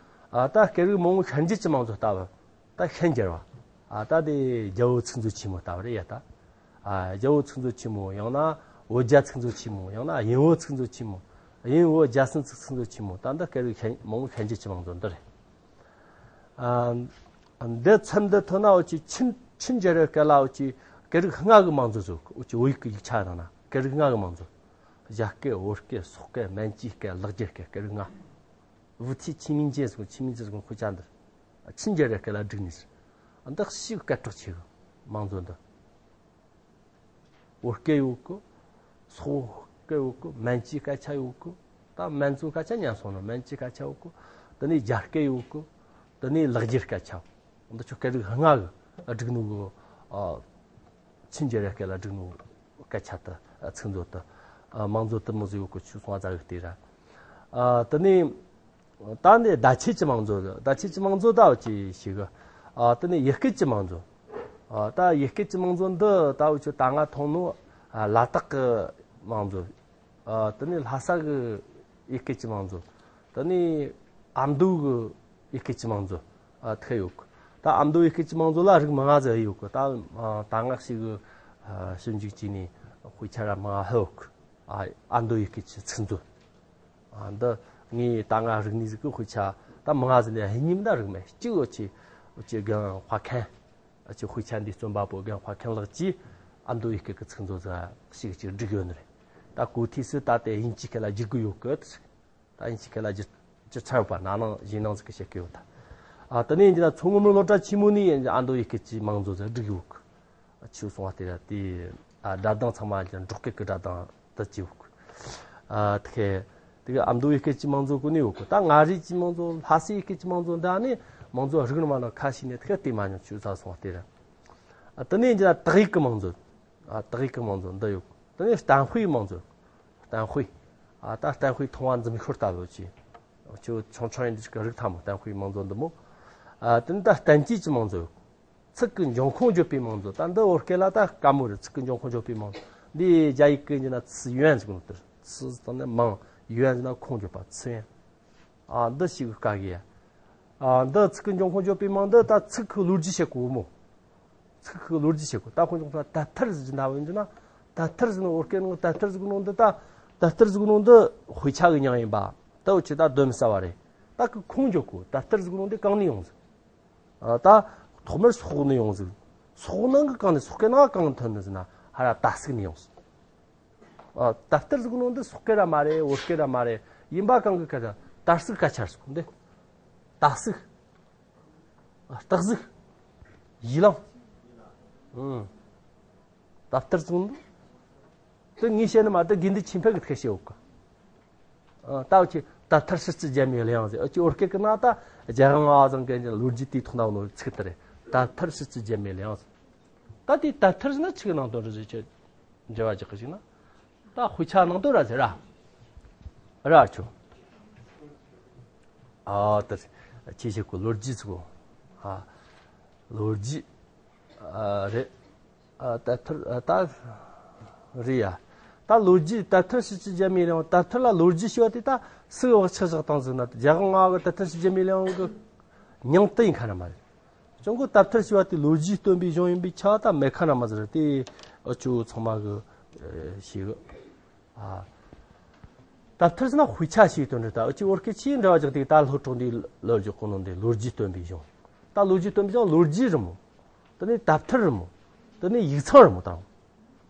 ཨ་ད་སྐད་རིགས་མང་བོ་ཤན་འབྱེད་ཀྱི་མང་གཙོ་ལྟ་བུ། ད་ཤན་སྦྱར་བ། ཨ་ད་དེ་རྒྱལ་པོ་ཚིག་མཛོད་ཆེན་མོ་ལྟ་བུ་རེད་ཡ་ད། ཨ་རྒྱལ་པོ་ཚིག་མཛོད་ཆེན་མོ་ཡང་ན་བོད་རྒྱ་ཚིག་མཛོད་ཆེན་མོ་ཡང་ན་དབྱིན་བོད་ཚིག་མཛོད་ཆེན་མོ། དབྱིན་བོད་རྒྱ་སེམས་ཚིག་མཛོད་ཆེན་མོ། ད་འདི་སྐད་རིགས་ཤན་མང་བོ་ཤན་འབྱེད་ཀྱི་མང་གཙོ་འདི་རེད། ཨ་འདི་ཚན་འདི་ཐོན་ན་འུ་ཅི་ཆིན་ཆིན་རྒྱལ་རབས་སྐད་ལ་འུ་ཅི་སྐད་རིགས་ལྔ་གི་མང་གཙོ་བཟོ། འུ་ཅི་བོད་ཡིག་གི་ཡིག་ཆ་ནང་ན་སྐད་རིགས་ལྔ་གི་མང་གཙོ། རྒྱ་སྐད། བོད་སྐད། སོག་སྐད། མན་ཇུའི་སྐད། ལེགས་སྦྱར་སྐད། སྐད་རིགས་ལྔ། 无题七民间 ཟེར་གོ། 七民间 ཟེར་གོ་ཁོ་ཅག་འདི་ཆིན་རྒྱལ་རབས་སྐད་ལ་བསྒྲིགས་ནས་ཟེར། འདི་ཞིག་སྐད་གྲགས་ཆེ་གི་མང་གཙོ་འདི། བོད་སྐད་ཡོད་གི། སོག་སྐད་ཡོད་གི། མན་ཇུའི་སྐད་ཆ་ཡོད་གི། ད་མན་ཇུའི་སྐད་ཆ་ཉམས་སོང་ན་མན་ཇུའི་སྐད་ཆ་ཡོད་གི། དེ་ནས་རྒྱ་སྐད་ཡོད་གི། དེ་ནས་ལེགས་སྦྱར་སྐད་ཆ། འདི་ཆོ་སྐད་རིགས་ལྔ་གི་བསྒྲིགས་ནོ་གི། ཨ་ཆིན་རྒྱལ་རབས་སྐད་ལ་བསྒྲིགས་ནོ་སྐད་ཆ་དེ། ཨ་ཚིག་མཛོད་དེ། ཨ་མང་གཙོ་དེ་མོ་ཟིག་ཡོད་གི། ཆུ་སོང་བ་ཙ་གི་དེ་ར། ཨ་དེ་ནས། ད་ནི་བརྡ་ཆད་ཀྱི་མང་གཙོ། བརྡ་ཆད་ཀྱི་མང་གཙོ་ད་འུ་ཅི་ཞིག་ཨ་དེ་ནི་ཡུལ་སྐད་ཀྱི་མང་གཙོ། ཨ་ད་ཡུལ་སྐད་ཀྱི་མང་གཙོ་འདི་ད་འུ་ཅི་ད་ང་མཐོང་ནོ། ཨ་ལ་དྭགས་ཀྱི་མང་གཙོ། ཨ་དེ་ནི་ལྷ་ས་གི་ཡུལ་སྐད་ཀྱི་མང་གཙོ། དེ་ནི་ཨ་མདོ་གི་ཡུལ་སྐད་ཀྱི་མང་གཙོ། ཨ་ཐེ་ཡོད་གི། ད་ཨ་མདོ་ཡུལ་སྐད་ཀྱི་མང་གཙོ་ལ་རིགས་མང་ང་ཟིག་ཡོད་གི། ད་ཨ་ད་ང་ཞིག་གི་ཨ་ཞིབ་འཇུག་བྱས་ནས་དཔེ་ཆ་ར་མང་ང་ཧ་ཡོད་གི། ཨ་ཨ་མདོ་ཡུལ་སྐད་ཀྱི་ཚིག་མཛོད། ཨ་འདི་ངས་ད་ང་རིག་གནས་ཟིག་གི་དཔེ་ཆ་ད་མང་ང་ཟིག་ནས་ཧེ་ཉིམ་ད་རིག་མེད། གཅིག་འུ་ཅི་འུ་ཅི་རྒན་དཔའ་མཁན། འུ་ཅི་དཔེ་ཆ་འདི་རྩོམ་པ་པོ་རྒན་དཔའ་མཁན་ལགས་ཀྱིས་ཨ་མདོ་ཡུལ་སྐད་ཀྱི་ཚིག་མཛོད་ཟིག་ཞིག་ཅིག་བསྒྲིགས་ཡོད་ནི་རེད། ད་གོ་ཐོས་སུ་ད་དེ་དབྱིན་ཇིའི་སྐད་ལ་བསྒྱུར་གི་ཡོད་གི། ད་དབྱིན་ཇིའི་སྐད་ལ་བསྒྱུར་བསྒྱུར་ཚར་ཡོད་པ། ན་ནིང་གཞེས་ནིང་ཟིག་གི་བཤད་གི་ཡོད་ད། ཨ་དེ་ནས་ཡིན་ན་མཚོ་སྔོན་མི་སློབ་གྲྭ་ཆེན་མོ་ནས་ཨ་མདོ་ཡུལ་སྐད་ཀྱི་མང་གཙོ་ཟིག་བསྒྲིགས་ཡོད་གི། ཆུ་སོང་བ་དེ་ར་དེ། ཨ་སྒྲ་གདངས་ཚང་མ་ཀྱང་འབྲོག་སྐད་ཀྱི་སྒྲ་གདངས་དུ་བཅུག་ཨ་དེ་དེ་ག་ཨ་མདོ་ཡུལ་སྐད་ཀྱི་མང་གཙོ་གོ་ནས་ཡོད་གི། ད་མངའ་རིས་ཀྱི་མང་གཙོ། ལྷ་སའི་ཡུལ་སྐད་ཀྱི་མང་གཙོ། འདི་ནི་མང་གཙོ་རིགས་ནི་མ་ནི་ཁ་ཤས་ནས་དེ་ག་དེ་མ་མྱོང་། ཆུ་ས་སོང་བ་དེ་ར། ཨ་དེ་ནས་འདི་ན་དག་ཡིག་གི་མང་གཙོ། ཨ་དག་ཡིག་གི་མང་གཙོ་འདི་ཡོད་གི། དེ་ནས་གཏམ་དཔེའི་མང་གཙོ། གཏམ་དཔེ། ཨ་ད་གཏམ་དཔེ་མཐོང་བ་འཛུམ་ཤོར་ལྟ་བུ་ཅིག་ཆུ་ཆུང་ཆུང་ཡིན་འདི་ཅིག་རིགས་ཐ་མོ། གཏམ་དཔེའི་མང་གཙོ་འདི་མོ། ཨ་དེ་ནས་ད་བསྟན་བཅོས་ཀྱི་མང་གཙོ་ཡོད་གི། ཚིག་གི་འབྱུང་ཁུངས་བརྗོད་པའི་མང་གཙོ། ད་འདི་བོད་སྐད་ལ་ད་དཀའ་མོ་རེད། ཚིག་གི་འབྱུང་ཁུངས་བརྗོད་པའི་མང་གཙོ། འདི་རྒྱ་ཡིག་གི་ཡིན་ན་词源ཟེར་གོ་ནོ་དེ་རེད། 词དང་ནི་མང་། 源ཟེར་ན་ཁུངས་བརྗོད་པ། 词源། ཨ་འདི་ཞིག་དཀའ་གི་ཡ། ཨ་འདི་ཚིག་གི་འབྱུང་ཁུངས་བརྗོད་པའི་མང་གཙོ་འདི་ད་ཚིག་གི་ལོ་རྒྱུས་བཤད་གོ་མོ། ཚིག་གི་ལོ་རྒྱུས་བཤད་གོ། ད་ཁོང་ཚོ་དེབ་ཐེར་ཟེར་གྱི་འདྲ་བོ་ཡིན་རྒྱུ་ན། དེབ་ཐེར་ཟེར་ནོ་བོད་སྐད་ནང་དེབ་ཐེར་ཟེར་གོ་ནོ་འདི་ད། དེབ་ཐེར་ཟེར་གོ་ནོ་འདི་དཔེ་ཆ་གི་མྱིང་ཡིན་པ། ད་འུ་ཅི་ད་གདོན་མི་ཟ་བ་རེད། ད་གི་ཁུངས་བརྗོད་གོ། དེབ་ཐེར་ཟེར་གོ་ནོ་འདི་གང་ནས་ཡོང་ཟིག་ཨ་ད་ཐོག་མར་སོག་ནས་ཡོང་ཟིག་སོག་ནང་གི་གང་ནས། སོག་སྐད་ནང་གང་ཐོན་ནི་ཟེར་ན་ཧ་ར་ད་ཟིག་ནས་ཡོང་ཟིག་ཨ་དེབ་ཐེར་ཟེར་གོ་ནོ་འདི་སོག་སྐད་ར་མ་རེད། བོད་སྐད་ར་མ་རེད། ཡིན་པ་གང་གི་སྐད་ད་ད་ཟིག་སྐད་ཆ་རེད་སོག་འདི། ད་ཟིག་ཨ་སྟག་གཟིག་ཡི་ལང་། ཨང་། དེབ་ཐེར་ཟེར་གོ་ནོ་འདི། དེ་ངས་བཤད་ནི་མ་དེ་དགེ་འདུན་ཆོས་འཕེལ་གི་ཐུགས་བཤད་ཡོད་གི། ཨ་ད་འུ་ཅི་དེབ་ཐེར་ཕྱི་སྲིད་རྒྱལ་མོའི་གླེང་ཟེར། འུ་ཅི་བོད་སྐད་གི་ནང་ད་རྒྱལ་དབང་ལྔ་པ་ཚང་གི་ལོ་རྒྱུས་དེའི་ཐོག་ནས་ནོ་ཚིག་དེ་རེད། དེབ་ཐེར་ཕྱི་སྲིད་རྒྱལ་མོའི་གླེང་ཟེར། ད་དེ་དེབ་ཐེར་ཟེར་ན་ཆི་གི་ནང་དོན་རེད་ཟེར་ཆེ། འགྲེལ་བ་རྒྱག་གི་ཞིག་ན། ད་དཔེ་ཆ་ནང་དོན་ར་ཟེར་ར། ར་ཆོ། ཨ་ད་ཆི་ཞིག་གོ། ལོ་རྒྱུས་ཟེར་གོ། ཨ་ལོ་རྒྱུས། ཨ་རེད། ཨ་དེབ་ཐེར། ཨ་ད་རེད་ཡ། ད་ལོ་རྒྱུས། དེབ་ཐེར་ཕྱི་སྲིད་རྒྱལ་མོའི་གླེང་། དེབ་ཐེར་ལ་ལོ་རྒྱུས་ཞེས་པ་དེ་ད་སུ་གི་བག་ཆགས་བཞག་བཏང་ཟིག་ན། རྒྱལ་དབང་ལྔ་པ་གི་དེབ་ཐེར་ཕྱི་སྲིད་རྒྱལ་མོའི་གླེང་གི་མྱིང་དེ་ཡིན་ཁ་ན་མ་རེད། ཅང་གོ་དེབ་ཐེར་ཞེས་པ་དེ་ལོ་རྒྱུས་སྟོན་པའི་གཞུང་ཡིན་པའི་ཆ་ད་མེད་ཁ་ན་མ་ཟེར་ཏེ། འུ་ཅོ་ཚང་མ་གི་ཨ་ཞིག་ཨ་དེབ་ཐེར་ཟེར་ན་དཔེ་ཆ་ཞིག་དོན་རེད། ད་འུ་ཅི་བོད་སྐད་ཆེས་འགྲེལ་བ་རྒྱག་དུས་ད་སློབ་གྲོགས་འདིས་ལབ་རྒྱུ་གོ་ནོ་འདི་ལོ་རྒྱུས་སྟོན་པའི་གཞུང་། ད་ལོ་རྒྱུས་སྟོན་པའི་གཞུང་ལོ་རྒྱུས་རེད་མོ། དེ་ནས་དེབ་ཐེར་རེད་མོ། དེ་ནས་ཡིག་ཚང་རེད་མོ། ད་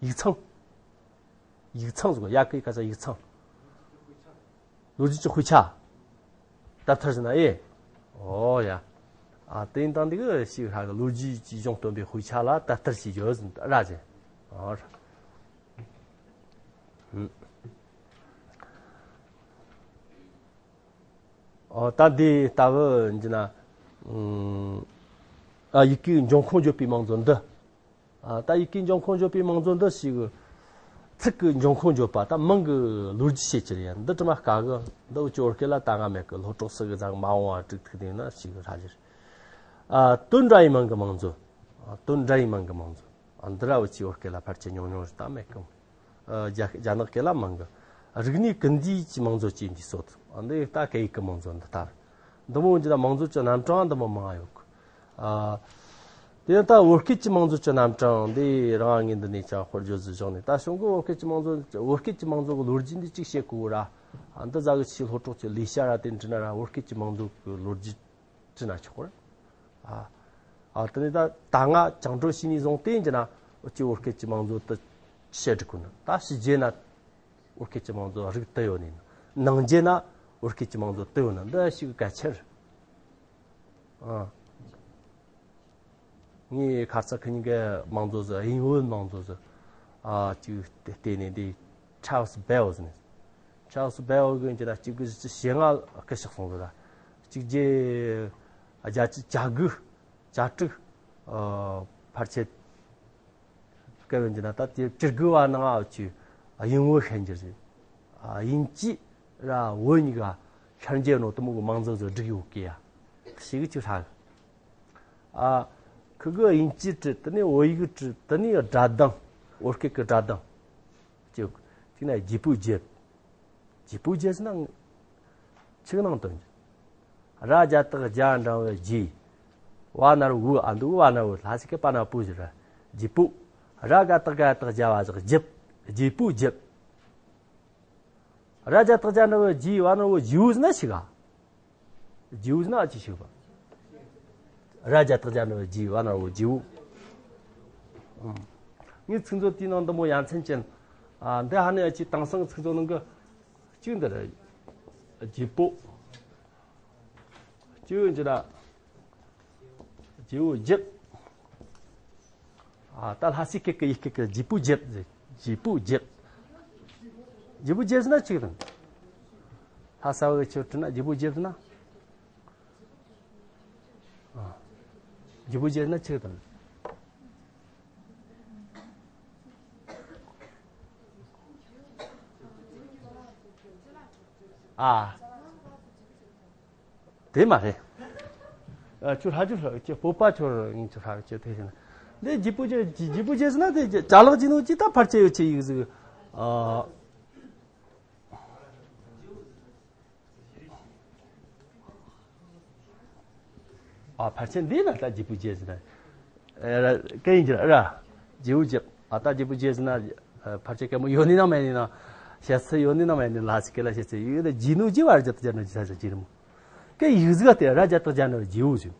ཡིག་ཚང་། ཡིག་ཚང་ཟེར་གོ། ཡ་གི་ཁ་ས་ཡིག་ཚང་། ལོ་རྒྱུས་ཀྱི་དཔེ་ཆ། དེབ་ཐེར་ཟེར་ན་ཨེ། ཨོ་ཡ། ཨ་དེ་ཡིན་དང་འདི་གི་ཞིག་ཧ་གི་ལོ་རྒྱུས་ཀྱི་གཞུང་སྟོན་པའི་དཔེ་ཆ་ལ་དེབ་ཐེར་ཞེས་བརྗོད་ཟིན་ར་ཟེར། ཨོ་ར། ཨུམ། ཨོ་ད་འདི་ལྟ་བུ་ཡིན་རྒྱུ་ན། ཨུམ། ཨ་ཡི་གེའི་འབྱུང་ཁུངས་བརྗོད་པའི་མང་གཙོ་འདི། ཨ་ད་ཡི་གེའི་འབྱུང་ཁུངས་བརྗོད་པའི་མང་གཙོ་འདི་ཞིག་གི་ཚིག་གི་འབྱུང་ཁུངས་བརྗོད་པ། ད་མིང་གི་ལོ་རྒྱུས་བཤད་རྒྱུ་རེད་ཡ། འདི་དྲི་མ་དཀའ་གི། འདི་འུ་ཅོ་བོད་སྐད་ལ་ད་ང་མེད་གི། སློབ་གྲོགས་སུ་གི་ཛ་གི་མ་འོང་བ་དྲུག་ཐུག་དེ་ན་ཞིག་གི་ཧྲ་རྒྱུ་རེད། ཨ་དོན་འདྲ་ཡི་མིང་གི་མང་གཙོ། དོན་འདྲ་ཡི་མིང་གི་མིང་མཛོད། འདི་ར་བོ་ཆེ་བོད་སྐད་ལ་ཕལ་ཆེར་ཉུང་ཉུང་རེད། ད་མེད་གི། རྒྱ་རྒྱ་ནག་སྐད་ལ་མིང་གི། རིག་གནས་ཀུན་བསྡུས་ཀྱི་མིང་མཛོད་ཅེས་འདི་སོགས། འདི་ད་སྐད་ཡིག་གི་མིང་མཛོད་འདི་ལྟར། འདི་མོ་འདི་ལ་མིང་མཛོད་ཀྱི་རྣམ་གྲངས་འདི་མོ་མང་ཡོད་གི། ཨ། དེ་ནས་ད་བོད་སྐད་ཀྱི་མིང་མཛོད་ཀྱི་རྣམ་གྲངས་འདི་རང་ངས་འདི་ནས་ཀྱང་དཔེར་བརྗོད་ཟིག་བཞག་ནས། ད་གཞུང་གི་བོད་སྐད་ཀྱི་མིང་མཛོད། བོད་སྐད་ཀྱི་མིང་མཛོད་གི་ལོ་རྒྱུས་འདི་གཅིག་བཤད་དགོས་ར། ཨ། འདི་ཟ་གི་ཆེས་སློབ་གྲོགས་ཀྱི་ལས་བྱ་ར་དེ་འདྲི་ན་ར་བོད་སྐད་ཀྱི་མིང་མཛོད་གི་ལོ་རྒྱུས་དྲི་ན་ཆོག་གི་ར། ཨ། ཨ། དེ་ནས་ད་ད་ང་བཅིངས་འགྲོལ་བྱས་ནས་བཟུང་སྟེ་འགྱུར་ན་འུ་ཅག་བོད་སྐད་ཀྱི་མིང་མཛོད་དུ་བཤད་འགྲིག་གོ་ནི། ད་ཕྱི་རྒྱལ་ན་བོད་སྐད་ཀྱི་མིང་མཛོད་རིགས་དུ་ཡོད་ནི། ནང་རྒྱལ་ན་བོད་སྐད་ཀྱི་མིང་མཛོད་དུ་ཡོད་ནི་འདི་ཞིག་གལ་ཆེར། ཨ། ངས་ཁ་ཚ་ཁི་ཉིན་གི་མིང་མཛོད་ཟིག་དབྱིན་བོད་མིང་མཛོད་ཟིག་ཨ། ཅིག་བལྟས་ནས་འདི་Charles Bell ཟེར་ནས། Charles Bell གི་འགྱུར་ན་གཅིག་དགུ་བཞི་བཅུ་ཞེ་ལྔ་སྐུ་གཤེགས་སོང་ཟིག་ར། གཅིག་བརྒྱད་བརྒྱད་ཅུ་གྱ་དགུ་གྱ་དྲུག་ཨ། ཕལ་ཆེར་སྐབས་ཡིན་གྱི་ན། ད་དེ་བཅུ་དགུ་བ་ནང་ཨ་ཅི་དབྱིན་བོད་ཤན་འགྱུར་ཟིན། ཨ། དབྱིན་ཇི་ར་བོད་གཉིས་ཀ་ཤན་འགྱུར་ནོ་དེ་མོ་གི་མིང་མཛོད་ཟིག་བསྒྲིགས་ཡོད་ཀི་ཡ། ཞིག་གི་ཅིག་ཧྲ་གི། ཨ། ཁི་གི་དབྱིན་ཇི་བྲིས། དེ་ནས་བོད་ཡིག་བྲིས། དེ་ནས་སྒྲ་གདངས། བོད་སྐད་ཀྱི་སྒྲ་གདངས་ཅིག་ཅིག་ན་བརྗེ་པོ་བརྗེ། བརྗེ་པོ་བརྗེ་ཟེར་ན་ཆིག་ནང་དོན། ར་རྒྱ་བཏགས་རྒྱ་འགྲེང་བུ་རྗེ། བ་ན་རོ་བོ། ཨ། འདི་བ་ན་རོ་ལྷ་ཞིག་གི་པ་ན་པོ་ཟེར་ར། བརྗེ་པོ། ར་ག་བཏགས་རྒ་ག་བཏགས་རྒྱ་བ་བཞག་རྒྱབ། བརྗེ་པོ་རྒྱབ། ར་རྒྱ་བཏགས་རྒྱ་འགྲེང་བུ་རྗེ། བ་ན་རོ་བོ་བརྗེ་བོ་ཟེར་ན་ཆིག་ག་བརྗེ་བོ་ཟེར་ན་ཨ་ཅི་ཆིག་པ། ར་རྒྱ་བཏགས་རྒྱ་འགྲེང་བུ་རྗེ། བ་ན་རོ་བོ་བརྗེ་བོ། ཨང་། ངའི་ཚིག་མཛོད་དེའི་ནང་འདི་མོ་ཡ་མཚན་ཅན། ཨ། འདི་ཧ་ནི་ཨ་ཅི་དེང་སང་ཚིག་མཛོད་ནང་གི་གཅིག་འདི་རེད། བརྗེ་པོ། གཅིག་འདི་ར། བརྗེ་བོ་བརྗེབ། ཨ། ད་ལྷ་སའི་སྐད་ཀྱི་ཡི་གེ་གི་བརྗེ་པོ་བརྗེབ་ཟེར། བརྗེ་པོ་བརྗེབ། བརྗེ་པོ་བརྗེབ་ཟེར་ན་ཆིག་དང་། ལྷ་ས་བའི་ཆོས་བྲིས་ན་བརྗེ་པོ་བརྗེབ་ཟེར་ན། ཨ། བརྗེ་པོ་བརྗེབ་ཟེར་ན་ཆིག་དང་། ཨ། དེ་མ་རེད། ཨ། ཁྱོད་ཧ་ཅང་ཧྲ་གི། སྤོབས་པ་ཁྱོད་ཡིན། ཁྱོད་ཧྲ་གི། ཁྱོད་དེ་བཞིན་འདི་བརྗེ་པོ་བརྗེ། བརྗེ་པོ་བརྗེ་ཟེར་ན་དེ་ཅ་ལག་བརྗེ་ནོ་ཅི་ད་ཕལ་ཆེར་ཡོད་ཆེ་ཡིག་ཟིག་ཨ། ཨ། ཕལ་ཆེར་འདི་ན་ད་བརྗེ་པོ་བརྗེ་ཟེར་ན། ཨ། སྐད་ཡིན་གྱི་ར། བརྗེ་བོ་བརྗེ། ཨ། ད་བརྗེ་པོ་བརྗེ་ཟེར་ན། ཨ། ཕལ་ཆེར་སྐད་མོ་ཡོད་ནི་ན་མེད་ནི་ན། བཤད་ཚུལ་ཡོད་ནི་ན་མེད་ནི། ལ་ཞིག་སྐད་ལ་བཤད་ཚུལ་ཡོད་ན། བརྗེ་ནོ་བརྗེ་བ། ར་རྒྱ་བཏགས་རྒྱ་འགྲེང་བུ་རྗེ། ས་ཆ་བརྗེ་ར་མོ། སྐད་ཡིག་ཟིག་ག་དེ་ར་རྒྱ་བཏགས་རྒྱ་འགྲེང་བུ་རྗེ་བོ་ཟེར།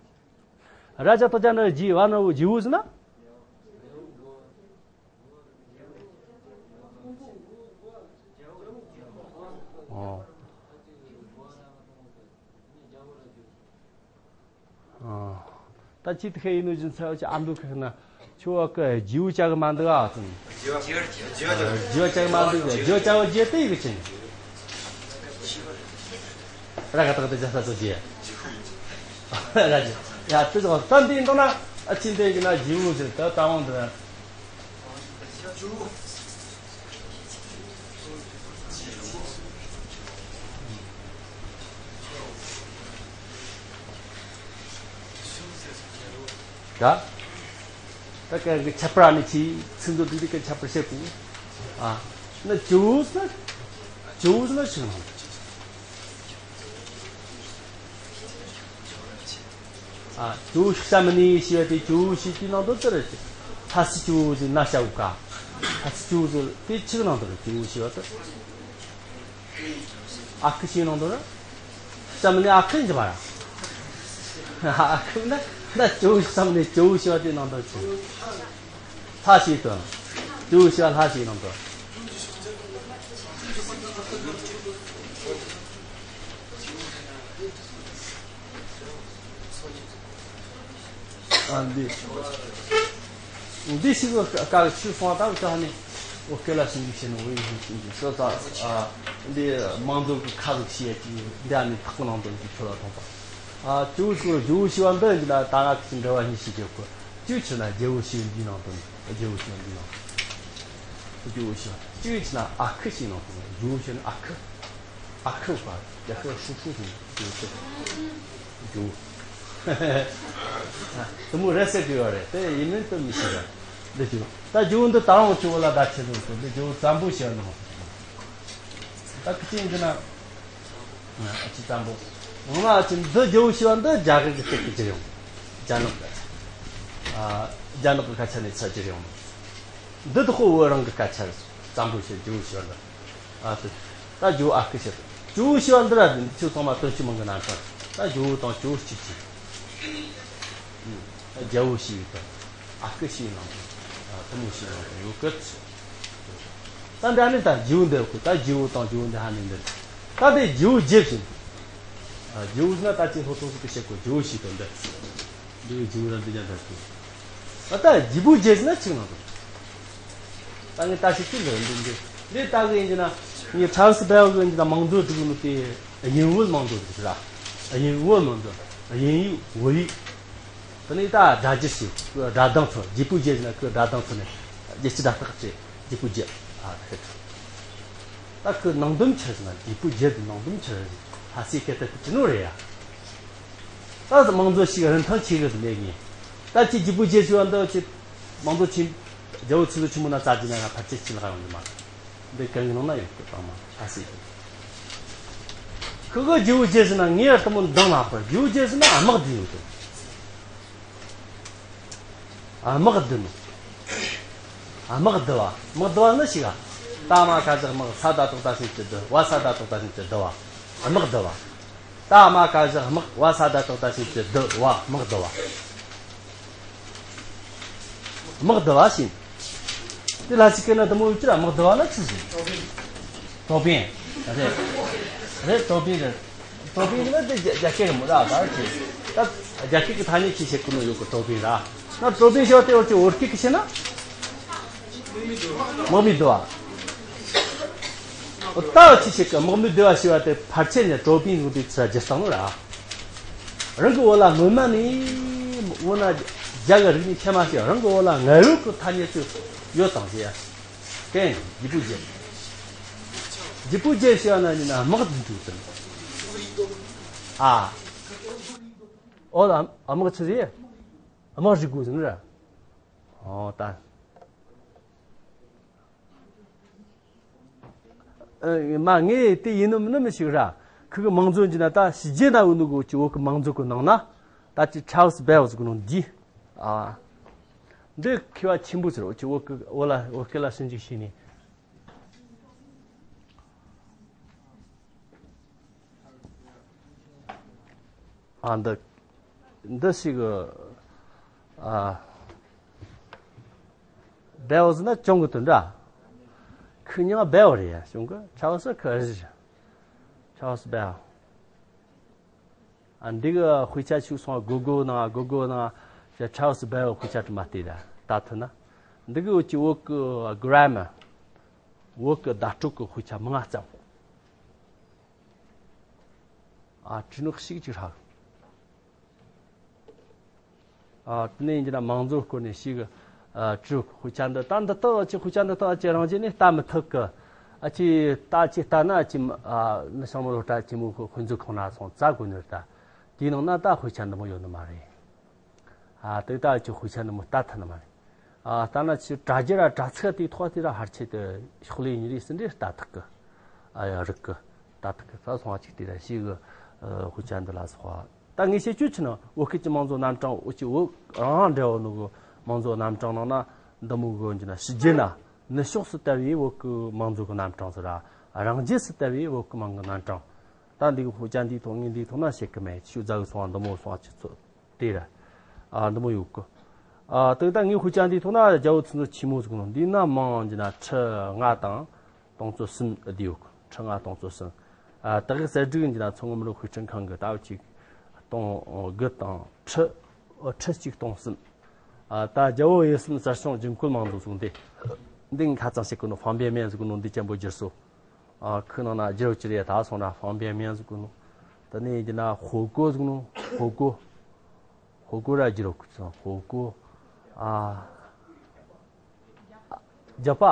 ར་རྒྱ་བཏགས་རྒྱ་འགྲེང་བུ་རྗེ། བ་ན་རོ་བོ་བརྗེ་བོ་ཟེར་ན། ཨོ། ཨོ། ད་ཅི་ཐུག་ཡིན་ནོ་ཅི་ཚ་ཅི་ཨ་མདོ་ཁ་ན་ཁྱོད་བ་ཀ་རྗེ་བོ་བྱ་གི་མ་འདུག་ཨ་ཙང་། རྗེ་བོ་བྱ་གི་མ་འདུག་རྗེ་བོ་བྱ་བ་རྗེ་དེ་ཡི་གི་ཅན། ར་ག་བཏགས་རྒ་རྒྱ་ས་ཏོ་རྗེ། ར་རྗེ། ཡ་དེ་ཚོ་ད་འདི་འདོན་ན་ཨ་ཅི་འདི་གི་ན་རྗེ་བོ་ཟེར། ད་ད་འོང་འདི་ན། ད་ད་ག་གི་ཁྱད་པར་ཨ་ནི་ཅི་ཚིག་མཛོད་འདི་འདི་གི་ཁྱད་པར་བཤད་དགོས། ཨ། ན་ཇོ་བོ་ཟེར་ན་ཇོ་བོ་ཟེར་ན་ཆིག་ནང་། ཨ། ཇོ་བོ་ཤི་ས་མི་ནི་ཞེས་པ་དེ་ཇོ་བོ་ཞེས་ཀྱི་ནང་དུ་དེར་ལྷ་སའི་ཇོ་བོ་ཟེར་ན་བྱ་བོ་ཀ་ལྷ་སའི་ཇོ་བོ་ཟེར་དེ་ཆིག་ནང་དུ་ཇོ་བོ་ཞེས་པ་དེ། ཨ་ཁུ་ཞེས་ནང་དུ་ར། ས་མི་ནི་ཨ་ཁུ་འཇི་མ་ར། ཨ་ཁུ་ན་ན་ཇོ་བོ་ས་མི་ནི་ཇོ་བོ་ཞེས་པ་དེ་ནང་དུ་ཆིག་ལྷ་ཞེས་དོན། ཇོ་བོ་ཞེས་པ་ལྷ་ཞེས་ནང་དུ། ཨ་འདི། འདི་ཞིག་གི་བཀའ་ཆོས་སོང་བ་ལྟ་བུ་ཅག་ནི། འོ་སྐད་ལ་ཞིང་གི་ཤེས་ནི་འོ་ཡིན་ཞིང་གི་སོ་ས། ཨ། འདི་མང་ཚོགས་ཀྱི་ཁ་ཟིག་ཤེས་ཀྱི་འདི་ཨ་ནི་ཐག་པ་ནང་དུ་འདི་ཁྱོད་ལ་མཐོང་པ། ཨ། ཇོ་བོ་ཞེས་པ་ཇོ་བོ་ཞེས་པ་འདི་འདི་ལ་ད་ང་གི་འབྲེལ་བ་གཉིས་ཤིག་ཡོད་གོ་གཅིག་ཆི་ན་རྒྱལ་བོ་ཞེས་པ་འདི་ནང་དུ་རྒྱལ་བོ་ཞེས་པ་འདི་ནང་། ཇོ་བོ་ཞེས་པ་གཅིག་ཆི་ན་ཨ་ཁུ་ཞེས་ནང་དུ་ཇོ་བོ་ཞེས་ན་ཨ་ཁུ། ཨ་ཁུ་བ་རྒྱ་ཁུ་ཧྲུག་ཧྲུག་ཟེར་ནས་ཇོ་བོ། དེ་མོ་རེད་ཟེར་གི་ཡོད་རེད། དེ་ཡིན་མིན་དུ་མི་ཤེས་ར། འདི་རྒྱུ་ད་རྒྱུ་འདི་ད་རུང་ཆུ་བོ་ལ་ད་ཆེ་ཟིག་ཟེར། འདི་རྒྱུ་བཙན་པོ་ཞེས་ནོ། ད་ཁི་ཅིང་གི་ན། ཨ་ཅི་བཙན་པོ། ངོ་མ་ཨ་ཅི་འདི་རྒྱུ་ཞེས་པ་འདི་རྒྱ་གར་གི་སྟེགས་ཀྱི་རྒྱུ་ཡོང་། རྒྱ་ནག་གི། ཨ། རྒྱ་ནག་གི་ཁ་ཆ་ནས་ཚ་རྒྱུ་ཡོང་། འདི་དག་བོད་རང་གི་སྐད་ཆ་རེད། བཙན་པོ་ཞེས་རྒྱུ་བོ་ཞེས་པ་འདི། ཨ་ཙི། ད་རྒྱུ་བོ་ཨ་ཁུ་ཞེས། རྒྱུ་བོ་ཞེས་པ་འདི་ར་འདི་ཚོ་ཚང་མ་དོན་གཅིག་མིང་གི་རྣམ་གྲངས། ད་རྒྱུ་བོ་དང་རྒྱུ་བོ་གཅིག་གཅིག་ཨུམ། ད་རྒྱལ་བོ་ཞེས་པའི་དོན། ཨ་ཁུ་ཞེས་ནང་དོན། ཨ། བུ་མོ་ཞེས་ནང་དོན་ཡོད་གི། ད་འདི་ནི་ད་རྒྱུ་བོ་འདི་ཡོད་གི། ད་རྒྱུ་བོ་དང་རྒྱུ་བོ་འདི་ཧ་ནི་འདི། ད་དེ་རྒྱུ་བོ་རྒྱུ་བཞིན། ཨ། རྒྱུ་བོ་ན་ད་ཅི་ལྷོ་ཐོག་ཟིག་གི་བཤད་གོ། རྒྱུ་བོ་ཞེས་དོན་འདི། འདི་གི་རྒྱུ་བོ་ར་འདི་ཀྱང་འདྲ་སྐྱེ། ད་ལྟ་རྒྱུ་བོ་རྒྱུ་ཟེར་ན་ཆི་ནང་དུ། ད་ངས་ད་ཞིག་ཅི་འདི་འདི་འདི་འདི་ལྟ་གི་ཡིན་གྱི་ན། ངས་ཕྲན་སི་བེལ་གི་ཡིན་གྱི་ན་མང་གཙོ་འགྲིག་ནོ་དེ་དབྱིན་བོད་མང་གཙོ་འགྲིག་ར། དབྱིན་བོད་མང་གཙོ། དབྱིན་ཡིག་བོད་ཡིག་དེ་ནས་ད་སྒྲ་སྒྱུར་བྱས། སྒྲ་གདངས་ཚོ། རྒྱུ་བོ་རྒྱུ་ཟེར་ན་ཁོའི་སྒྲ་གདངས་ཚོ་ནས་རྒྱུ་སྤྱི་སྒྲ་རྟགས་ཀྱི་རྒྱུ་བོ་རྒྱུ། ཨ། ད་ཁོའི་ནང་དོན་ཆི་ཟེར་ན། རྒྱུ་བོ་རྒྱུ་གི་ནང་དོན་ཆི་ཟེར། ལྷ་སའི་སྐད་དུ་དེ་ནོ་རེད་ཡ། ད་མང་གཙོ་ཞིག་རིན་ཐང་ཆེ་གི་མེད་ངེས། ད་ཅི་རྒྱུ་བོ་རྒྱུ་ཞུ་བ་འདི་ཅི། མང་གཙོ་ཆེ། རྒྱལ་བོ་ཚོས་ཆེན་མོ་ན་རྩ་རྒྱུ་ན་ཡང་ཕལ་ཆེར་ཆེ་ལ་ཡོང་གི་མ། འདི་གང་གི་ནང་ན་ཡོད་གི། དང་མ་ལྷ་སའི་གི། ཁི་གི་རྒྱུ་བོ་རྒྱུ་ཟེར་ན་ངས་ཡར་དུ་མོ་འདང་ལ་པར། རྒྱུ་བོ་རྒྱུ་ཟེར་ན་དམག་བསྡུ་ཡོད་དོ། དམག་བསྡུ་ནོ། དམག་བསྡུ་བ། དམག་བསྡུ་བ་ནི་ཞིག་ག། ད་མ་ཁ་བཞག་དམག་ས་ད་ཏོག་ད་སེམས་ཀྱི་བསྡུ་བ། ས་ད་ཏོག་ད་སེམས་ཀྱི་བསྡུ་བ། དམག་བསྡུ་བ། ད་མ་ཁ་བཞག་དམག་བ་ས་ད་ཏོག་ད་སེམས་ཀྱི་བསྡུ་བ། དམག་བསྡུ་བ། དམག་བསྡུ་བ་ཞིག་དེ་ལ་ཞིག་གི་ན་དུ་མོ་ཡོད་ཀྱི་ར། དམག་བསྡུ་བ་ན་ཆི་ཟིག་ཀྲོ་པིན། རེད། རེད། ཀྲོ་པིན་རེད། ཀྲོ་པིན་ནི་དེ་རྒྱ་རྒྱ་སྐད་རེད་མོ་ར། ད་ཅི། ད་རྒྱ་སྐད་ཀྱི་ཐ་སྙད་ཅི་བྱེད་ཀྱི་ནོ་ཡོད་གི། ཀྲོ་པིན་ར། ན་ཀྲོ་པིན་ཞོ་དེ་འོར་གྱི་བོད་སྐད་ཀྱི་བྱས་ན། དམག་མི་བསྡུ་བ། ད་ཅི་བྱེད་ཀྱི། དམག་མི་བསྡུ་བ་ཞེས་པ་དེ་ཕལ་ཆེར་ནས་ཀྲོ་པིན་ཟེར་དེ་ཚོ་རྒྱུ་སྟངས་ནོ་ར། རང་གི་བོད་ལ་སྔོན་མ་ནས་འོ་ན་རྒྱ་གི་རིག་གནས་ཁྱད་མ་ཤེས། རང་གི་བོད་ལ་ང་རོ་གི་ཐ་སྙད་ཚོ་ཡོད་དང་ཟེར་ཡ། གན་རྒྱུ་བོ་རྒྱུ། རྒྱུ་བོ་རྒྱུ་ཞེས་པ་ན་ཡིན་ན་དམག་འདི་འདུག་ཟེར། ཨ། ཨོ་ལ་དམག་ཆི་ཟེར། དམག་རིག་དགོས་ཟེར་ནི་ར། ཨོ་ད། ཨ། མ་ངས་དེ་ཡིན་ནམ་མིན་ནམ་ཞིག་ར། ཁུ་གི་མང་གཙོ་འཇི་ན་ད་ཕྱི་རྒྱལ་ན་འུ་ནུ་གི་འུ་ཅི་བོད་གི་མང་གཙོ་གི་ནང་ན། ད་ཅི་ཁྲའོ་སི་བེལ་ཟེར་གི་ནོ་འདི། ཨ། འདི་མཁས་པ་ཆེན་པོ་ཟེར། འུ་ཅི་བོད་གི་བོད་ལ་བོད་སྐད་ལ་ཞིབ་འཇུག་བྱས་ནས། ཨ། འདི་འདི་ཞིག་གི། ཨ། བེལ་ཟེར་ན་གྱོང་གི་དོན་འདྲ། ཁུ་མྱིང་བེལ་རེད་ཡ། གྱོང་གི་ཁྲའོ་སི་ཁུ་རི། ཁྲའོ་སི་བེལ། ཨ། འདི་གི་དཔེ་ཆ་ཞིག་སོང་། གོ་གོ་ནང་། གོ་གོ་ནང་ཁྲའོ་སི་བེལ་དཔེ་ཆ་དྲི་མ་བལྟས་ར། ད་ཐུ་ན། འདི་གི་འུ་ཅི་བོད་གི་གྷ་ར་མར། བོད་གི་བརྡ་སྤྲོད་གི་དཔེ་ཆ་མང་ང་ཙམ། ཨ། བྲིས་ནོ་ཞིག་ཅིག་ཧྲ། ཨ། དེ་ནས་ཡིན་གྱི་ན་མང་གཙོ་སྐོར་ནས་ཞིག་ཨ། བྲིས། དཔེ་ཆ་འདི་ད་འདི་དག་ཅི། དཔེ་ཆ་འདི་དག་ཅི་རང་བཞིན་ནས་ལྟ་མི་ཐུབ་གི། ཨ། ཅི་ལྟ་ཅི་ལྟ་ན་ཅི། ཨ། ནི་ཤང་མོ་ལོ་ཏྲ་ཅི་མོ་ཁོ་ཁོ་ཚོ་ཁོང་ན་སོང་ཙ་གོ་ནི་རེད་ད། དེའི་ནང་ན་ད་དཔེ་ཆ་འདི་མོ་ཡོད་ནི་མ་རེད། ཨ། དེ་ད་ཅི་དཔེ་ཆ་འདི་མོ་ལྟ་ཐུབ་ནི་མ་རེད། ཨ། ལྟ་ན་ཅི་དྲ་རྒྱ་ར་དྲ་ཚིགས་དེའི་ཐོག་དེ་ར་ཕལ་ཆེར་དུ་ཤོག་ལེ་ཉིན་རེ་ཟིན་རེ་ལྟ་ཐུབ་གི། ཨ་ཡ། རིག་གི། ལྟ་ཐུབ་གི། ད་སོང་བ་ཅིག་དེ་ར་ཞིག་གི། ཨ། དཔེ་ཆ་འདི་ལ་སོགས་པ། ད་ངས་བཤད་རྒྱུ་ཆི་ན་བོད་སྐད་ཀྱི་མང་གཙོ་རྣམ་གྲངས། འུ་ཅི་བོད་རང་རང་འབྲེལ་བ་ནོ་གི་མང་གཙོ་རྣམ་གྲངས་ནང་ན་འདི་མོ་གི་འཇི་ན་ཕྱི་རྒྱལ་ན་ནུབ་ཕྱོགས་སུ་དར་བའི་བོད་ཀྱི་མང་གཙོ་གི་རྣམ་གྲངས་ཟེར་ར། རང་རྒྱལ་སུ་དར་བའི་བོད་ཀྱི་མང་གི་རྣམ་གྲངས། ད་འདི་གི་དཔེ་ཆ་འདིའི་ཐོག་ངས་འདིའི་ཐོག་ན་བཤད་གི་མེད། ཤུ་རྫ་གི་སོང་བ་འདི་མོ་སོང་བ་ཆི་ཚོད་དེ་ར། ཨ། འདི་མོ་ཡོད་གི། ཨ། དེ་ད་ངའི་དཔེ་ཆ་འདིའི་ཐོག་ན་རྒྱལ་བོ་ཚོན་ཚོད་ཆེན་མོ་ཟིག་ནོ་འདི་ན་མང་འཇི་ན་ཁྲི་ལྔ་དང་སྟོང་ཚོ་གསུམ་བསྡུས་ཡོད་གི། ཁྲི་ལྔ་སྟོང་ཚོ་གསུམ། ཨ། ད་གི་གསེར་སྒྲིག་འཇི་ན་མཚོ་སྔོན་མི་རིགས་དཔེ་སྐྲུན་ཁང་གི་ད་བ་ཅིག་སྟོང་དགུ་དང་ཁྲི། ཨ། ཁྲི་གཅིག་སྟོང་གསུམ། ཨ། ད་རྒྱལ་བོ་ཡིད་གསུམ་གསལ་བྱུང་རྒྱུན་བཀོད་མང་གཙོ་ཟེར་འདི། འདི་ངས་ཁ་ཚང་བཤད་གི་ནོ། ཧྥང་པིན་མེན་ཟེར་གི་ནོ་འདི་ཅན་པོ་བསྒྱུར་སོ། ཨ། ཁོའི་ནང་ན་བསྒྱུར་བ་ཅི་རེད་ད་སོང་ན་ཧྥང་པིན་མེན་ཟེར་གི་ནོ། ད་ནི་འཇི་ན་ཧོ་གོ་ཟེར་གི་ནོ། ཧོ་གོ། ཧོ་གོ་ར་བསྒྱུར་རོ་ཁུ་ཚང་། ཧོ་གོ། ཨ། རྒྱ་པ།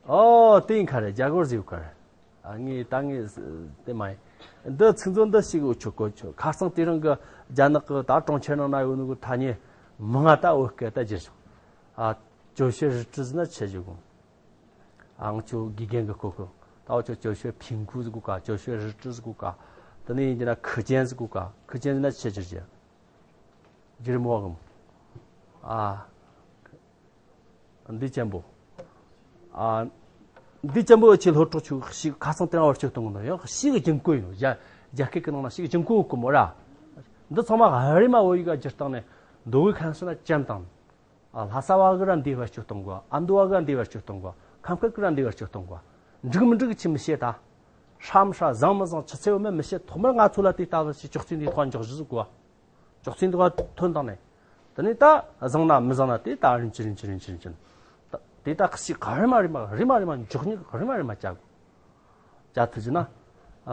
ཨོ། དེ་ཡིན་ཁ་རེད། རྒྱ་གོར་ཟེར་ཁ་རེད། ཨ། ངས་ད་ངས་དེ་མ་ཡིན། འདི་ཚིག་མཛོད་འདི་ཞིག་འུ་ཆོ་གོ་ཆོ་ཁ་སང་དེ་རིང་གི་རྒྱ་ནག་གི་ད་གྲོང་ཁྱེར་ནང་ན་ཡོད་ནོ་གི་ཐ་སྙད་མང་ང་ད་འུ་སྐད་ད་བསྒྱུར་བྱུང་། ཨ། 哲学日志ཟེར་ན་ཆི་ཟིག་གོ། ཨ། ང་ཆོ་དགེ་རྒན་གི་སྐོར་གི་ད་འུ་ཆོ་哲学评估ཟེར་གོ་ཀ། 哲学日志ཟེར་གོ་ཀ། དེ་ནས་ཡིན་གྱི་ན་课件ཟེར་གོ་ཀ། 课件ཟེར་ན་ཆི་ཟིག་གོ། བསྒྱུར་མོ་གི། ཨ། འདི་ཅན་པོ། ཨ། འདི་ཅན་པོ་ཆེ་སློབ་གྲོགས་ཆོ་ཞིག་ཁ་སང་དེ་རིང་བར་སྤྱོད་གཏོང་གི་འདུག། ཡང་ཞིག་གི་རྒྱུན་བཀོད་ཡིན་ནོ། རྒྱ་རྒྱ་སྐད་གི་ནང་ན་ཞིག་རྒྱུན་བཀོད་གི་མོ་ར། འདི་ཚང་མ་རེ་མ་བོད་ཡིག་ག་བསྒྱུར་བཏང་ནས་མདོ་དབུས་ཁམས་གསུམ་ན་ཅན་བཏང་། ཨ། ལྷ་ས་བ་གི་ར་འདི་བར་སྤྱོད་གཏོང་གོ། ཨ་མདོ་བ་གི་ར་འདི་བར་སྤྱོད་གཏོང་གོ། ཁམས་སྐད་གི་ར་འདི་བར་སྤྱོད་གཏོང་གོ། འགྲིག་མི་འགྲིག་ཆི་མི་ཤེས་ད། ཧྲ་མི་ཧྲ་བཟང་མི་བཟང་ཆི་ཚེ་བ་མི་མི་ཤེས། ཐོག་མར་ང་ཚོ་ལ་དེ་ལྟ་བུ་ཞིག་ཅོག་ཙེ་འདི་ཐོག་འཇོག་གཞི་ཟིག་གོ། ཅོག་ཙེ་འདི་ཐོག་ཐོན་བཏང་ནས། དེ་ནས་ད་བཟང་ན་མི་བཟང་ན་དེ་ད་རིན་ཆེན་རིན་ཆེན་རིན་ཆེན་རིན་ཆེན། ད་དེ་ད་ཞིག་རེ་མ་རེ་མ་རེ་མ་རེ་མ་འཇོག་ནི་རེ་མ་རེ་མ་བྱ་དགོས། བྱ་ཐུབ་ཀྱི་ན། ཨ།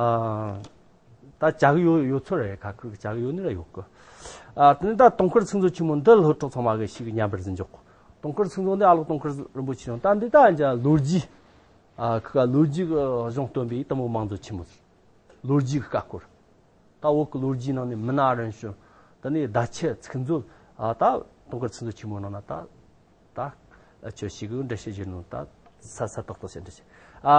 ད་བྱ་གི་ཡོད་ཡོད་ཚོད་རེད། ཁ་ཁུ་བྱ་གི་ཡོད་ནི་ར་ཡོད་གི། ཨ། དེ་ནས་ད་དུང་དཀར་ཚིག་མཛོད་ཆེན་མོ་འདི་སློབ་གྲོགས་ཚང་མ་གི་ཞིག་མཉམ་པར་ཟིན་འཇོག། དུང་དཀར་ཚིག་མཛོད་འདི་ཨ་ལགས་དུང་དཀར་རིན་པོ་ཆེ་ཡང་ད་འདི་ད་ཡང་ལོ་རྒྱུས། ཨ། ཁི་ག་ལོ་རྒྱུས་གི་གཞུང་སྟོན་པའི་དེ་མོ་མང་མཛོད་ཆེན་མོ་ཟེར། ལོ་རྒྱུས་ཀྱི་ཀ་སྐོར། ད་བོད་ཀྱི་ལོ་རྒྱུས་ནང་ནས་མི་ན་རིན་ཤོ། དེ་ནས་བརྡ་ཆད་ཚིག་མཛོད། ཨ། ད་དུང་དཀར་ཚིག་མཛོད་ཆེན་མོ་ནང་ན་ད། ད་ཁྱོད་ཞིག་གི་འགྲེལ་བཤད་བྱེད་ནོ་ད་ས་ས་ཏག་ཏག་བྱེད་འགྲེལ་བཤད། ཨ།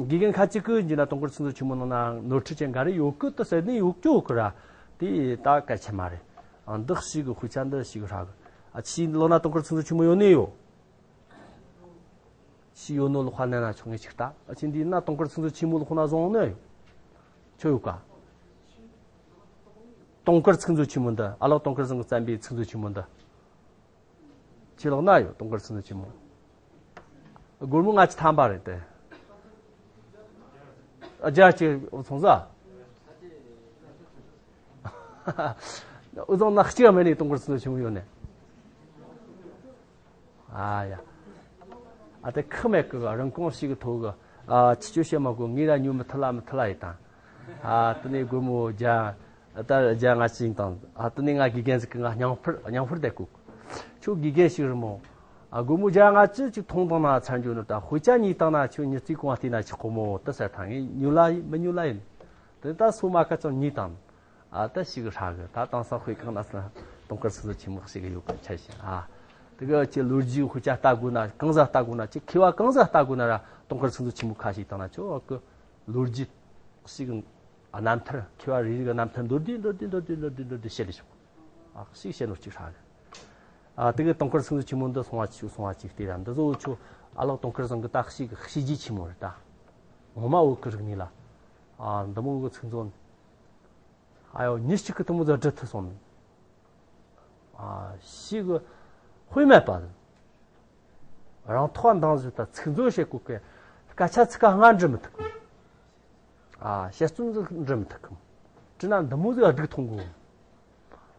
དགེ་རྒན་ཁ་ཅིག་གི་འཇི་ན་དུང་དཀར་ཚིག་མཛོད་ཆེན་མོ་ནང་ན་ནོར་འཁྲུལ་ཅན་འགའ་རེ་ཡོད་གི་ད་ཟེར་ནས་ཡོད་ཀྱོ་གི་ར། དེ་ད་གལ་ཆེ་མ་རེད། ཨ། འདི་ཞིག་གི་དཔེ་ཆ་འདི་ཞིག་གི་ཧྲ་གི། ཨ། ཕྱིས་ལོ་ན་དུང་དཀར་ཚིག་མཛོད་ཆེན་མོ་ཡོད་ནི་ཡོད། ཕྱིས་ཡོད་ནོ་ལོག་ཁ་ནས་ན་ཆོག་ངེས་ཅིག་ལྟ། ཨ། ཕྱིས་འདི་ན་དུང་དཀར་ཚིག་མཛོད་ཆེན་མོ་ལོག་ཁོ་ན་བཟུང་ནི་ཡོད། ཁྱོད་ཡོད་ཀ། དུང་དཀར་ཚིག་མཛོད་ཆེན་མོ་འདི་ཨ་ལགས་དུང་དཀར་ཚང་གི་བརྩམས་པའི་ཚིག་མཛོད་ཆེན་མོ་འདི། ཁྱེད་ལོག་ན་ཡོད། དུང་དཀར་ཚིག་མཛོད་ཆེན་མོ། སྒོར་མོ་ལྔ་བཅུ་ཐམ་པ་རེད་དེ། ཨ། རྒྱ་ཆེ་སོང་ས། འུ་ཚང་ན་གཅིག་མེད་ནས་དུང་དཀར་ཚིག་མཛོད་ཆེན་མོ་ཡོད་ནས། ཨ་ཡ། ཨ། དེ་ཁག་མེད་གི། རིན་གོང་ཞིག་གི་ཐོག་གི། ཨ། ཅི་ཅོ་བཤད་མ་དགོས། ངས་ར་ཉོ་མི་ཐུབ་ལ་མི་ཐུབ་ལ་ཡིན་དང་། ཨ། དེ་ནས་སྒོར་མོ་བརྒྱ། ད་བརྒྱ་ལྔ་བཅུ་ཡིན་དང་། ཨ། དེ་ནས་ང་དགེ་རྒན་ཟིག་གི་ང་སྙིང་ཕུར་སྙིང་ཕུར་བསྡད་གོ། ཁྱོད་དགེ་རྒན་ཞིག་རེད་མོ། ཨ། སྒོར་མོ་བརྒྱ་ལྔ་བཅུ་ཅིག་ཐོངས་དང་ན་ཚར་འཇོག་ནི་ད་དཔེ་ཆ་གཉིས་བཏང་ན་ཁྱོད་ཉི་ཚེ་གང་བལྟས་ན་ཆོག་གོ་མོ། དེ་ཟེར་ཐང་ངས་ཉོ་ལ་ཡིན་མི་ཉོ་ལ་ཡིན། དེ་ད་སོ་མ་ཁ་ཅང་གཉིས་དང་། ཨ། ད་ཞིག་ཧྲ་གི། ད་དེང་སང་དཔེ་ཁང་ན་སོང་ན་དུང་དཀར་ཚིག་མཛོད་ཆེན་མོ་ཞིག་ཡོད་པ་ཆ་ཞིག། ཨ། དེ་གི་ཁྱེད་ལོ་རྒྱུས་དཔེ་ཆ་ལྟ་དགོས་ན་གང་ཟག་ལྟ་དགོས་ན་ཁྱེད་མཁས་པ་གང་ཟག་ལྟ་དགོས་ན་ར་དུང་དཀར་ཚིག་མཛོད་ཆེན་མོ་ཁ་ཞིག་བཏང་ན་ཁྱོད་གི་ལོ་རྒྱུས་ཞིག་རྣམ་ཐར། མཁས་པ་རེ་རེ་གི་རྣམ་ཐར་མདོར་བསྡུས་མདོར་བསྡུས་མདོར་བསྡུས་མདོར་བསྡུས་མདོར་བསྡུས་བཤད་ལེ་ཞོག། ཨ། ཞིག་བཤད་ནོ་ཅིག་ཧྲ་གི། ཨ། དེ་གི་དུང་དཀར་ཚིག་མཛོད་ཆེན་མོ་འདི་སོང་བ་ཅིག་སོང་བ་ཅིག་བལྟས་ར། འདི་ཚོ་ཁྱོད་ཨ་ལགས་དུང་དཀར་ཚང་གི་ད་ཞིག་གི་བྱས་རྗེས་ཆེན་མོ་རེད་ད། ངོ་མ་བོད་གི་རིག་གནས་ལ། ཨ། འདི་མོ་གི་ཚིག་མཛོད། ཨ་ཡོ། མྱི་གཅིག་གིས་དེ་མོ་ཟིག་འབྲི་ཐུབ་སོང་ནི། ཨ། ཞིག་གི་དཔེ་མེད་པ། རང་ཐོག་འདང་ཟིག་ད་ཚིག་མཛོད་བྱེད་དགོས་གི། སྐད་ཆ་ཚིག་ཁ་ལྔ་འབྲི་མི་ཐུབ་གི། ཨ། དཔྱད་རྩོམ་ཟིག་འབྲི་མི་ཐུབ་གི། བྲིས་ན་འདི་མོ་ཟིག་སྒྲིག་ཐོང་གི།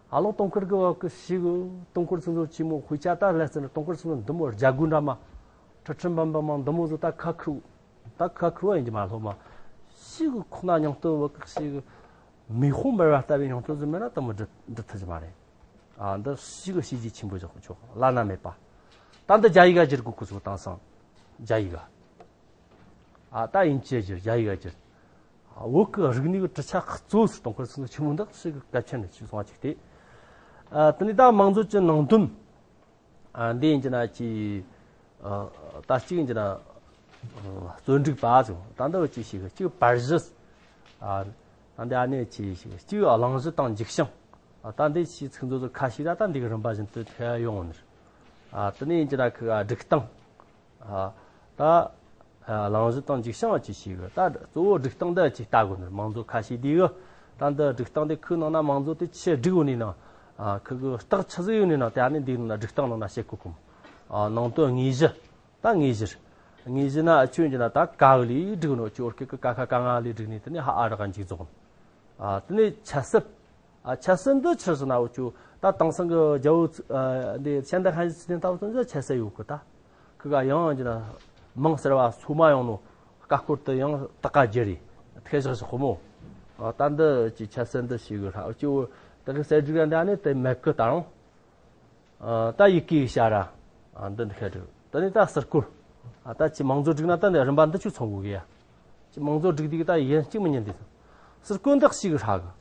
ཨ་ལགས་དུང་དཀར་གི་བ་གི་ཞིག་གི་དུང་དཀར་ཚིག་མཛོད་ཆེན་མོ་དཔེ་ཆ་ད་ལྷ་རྩེ་ན་དུང་དཀར་ཚིག་མཛོད་འདི་མོ་རྒྱ་སྒོ་འདྲ་མ། ཁྲི་ཁྲི་འབུམ་འབུམ་མང་འདི་མོ་ཟིག་ད་ཁ་ཁུ། ད་ཁ་ཁུ་བ་ཡིན་གྱི་མ་སློབ་མ། ཞིག་གི་ཁོ་ན་སྙིང་སྟོབས་བ་གི་ཞིག་གི་མེ་དཔུང་འབར་བ་ལྟ་བུའི་སྙིང་སྟོབས་ཟིག་མེད་ན་དེ་མོ་འབྲི་འབྲི་ཐུབ་ཀྱི་མ་རེད། ཨ། འདི་ཞིག་གི་བྱས་རྗེས་ཆེན་པོ་བཞག་ཆོག་བླ་ན་མེད་པ། ད་འདི་རྒྱ་ཡིག་ག་བསྒྱུར་དགོས་གི་ཚོ་དེང་སང་རྒྱ་ཡིག་ག། ཨ། ད་དབྱིན་ཇི་བསྒྱུར། རྒྱ་ཡིག་ག་བསྒྱུར། ཨ། བོད་གི་རིག་གནས་གི་གྲུབ་ཆ་གཙོ་བོ་དུང་དཀར་ཚིག་མཛོད་ཆེན་མོ་འདི་ཞིག་གི་གལ་ཆེན་ནི་ཅིག་སོང་བ་ཅིག་སྟེ། ཨ། དེ་ནས་ད་མང་མཛོད་ཀྱི་ནང་དོན། ཨ། འདི་ཡིན་གྱི་ན་ཅི། ཨ། ད་གཅིག་ཡིན་གྱི་ན། ཨ། རྩོམ་སྒྲིག་པ་ཚོ་ད་འདི་བ་ཅིག་ཞིག་གཅིག་པར་གཞི། ཨ། ད་འདི་ཨ་ནེ་ཅི་ཞིག་གཅིག་གླེང་གཞི་དང་མཇུག་བྱང་། ཨ། ད་འདི་ཞིག་ཚིག་མཛོད་ཚོ་ཁ་ཤས་ད་ད་འདི་གི་རིམ་པ་བཞིན་དུ་ཐེ་ཡོང་ནི། ཨ། དེ་ནས་ཡིན་གྱི་ན་ཁི་ག་སྒྲིག་སྟངས། ཨ། ད། ཨ། གླེང་གཞི་དང་མཇུག་བྱང་བ་ཅིག་ཞིག་གི་ད་གཙོ་བོ་སྒྲིག་སྟངས་འདི་ཅིག་ལྟ་དགོས་ནི། མང་མཛོད་ཁ་ཤས་འདི་གི་ད་འདི་སྒྲིག་སྟངས་འདི་ཁོའི་ནང་ན་མང་མཛོད་དེ་ཆི་སྒྲིག་ཡོད་ནི་ན། ཨ། ཁི་གི་རྟགས་ཆི་ཟིག་ཡོད་ནི་ན་དེ་ཨ་ནི་འདི་ནང་ན་སྒྲིག་སྟངས་ནང་ན་བཤད་གོ་གི་མོ། ཨ། ནང་དོན་དངོས་གཞི། ད་དངོས་གཞི་རེད། དངོས་གཞི་ན་ཨ་ཆོས་ཀྱི་ན་ད་ཀ་གི་ལས་སྒྲིག་ནོ། ཁྱོད་སྐད་གི་ཀ་ཁ་ག་ང་ལས་སྒྲིག་ནས་དེ་ནས་ཧ་ཨ་ར་ག་མཇུག་རྫོགས་ནོ། ཨ། དེ་ནས་ཆ་ཚད། ཨ། ཆ་ཚད་འདི་ཕྱིར་ཟེར་ན་འུ་ཆོ་ད་དེང་སང་གི་རྒྱ་བོད་ཚིག་ཨ། འདི་ཤན་ད་ཧན་ཞི་ཚིག་དེ་ལྟ་བུ་ཚོ་འདི་ཆ་ཚད་ཡོད་གི་ད། ཁི་ག་ཡང་གྱི་ན་མིང་ཟེར་བ་སོ་མ་ཡོང་ནོ། ཀ་སྐོར་དུ་ཡང་ད་ཀ་བསྒྱུར་རེ་ཐེ་ཞག་ཞག་ཁོ་མོ། ཨ། ད་འདི་ཅི་ཆ་ཚད་འདི་ཞིག་གི་ཧྲ་འུ་ཆོ་ད་གི་གསལ་སྒྲིག་ར་འདི་ཨ་ནི་དེ་མེད་གི་ད་རུང་། ཨ། ད་ཡི་གེ་བྱ་ར། ཨ། འདི་འདི་ཁ་སྒྲིག་ད་ནི་ད་ཟུར་བཀོལ། ཨ། ད་ཅི་མང་མཛོད་སྒྲིག་ན་ད་འདི་རིམ་པ་འདི་ཆོ་ཚང་དགོས་གི་ཡ། ཅི་མང་མཛོད་སྒྲིག་དུས་ད་ཡན་གཅིག་མི་ཉན་དུས་ ཟུར་བཀོད་འདི་ཞིག་ཧྲ་གི།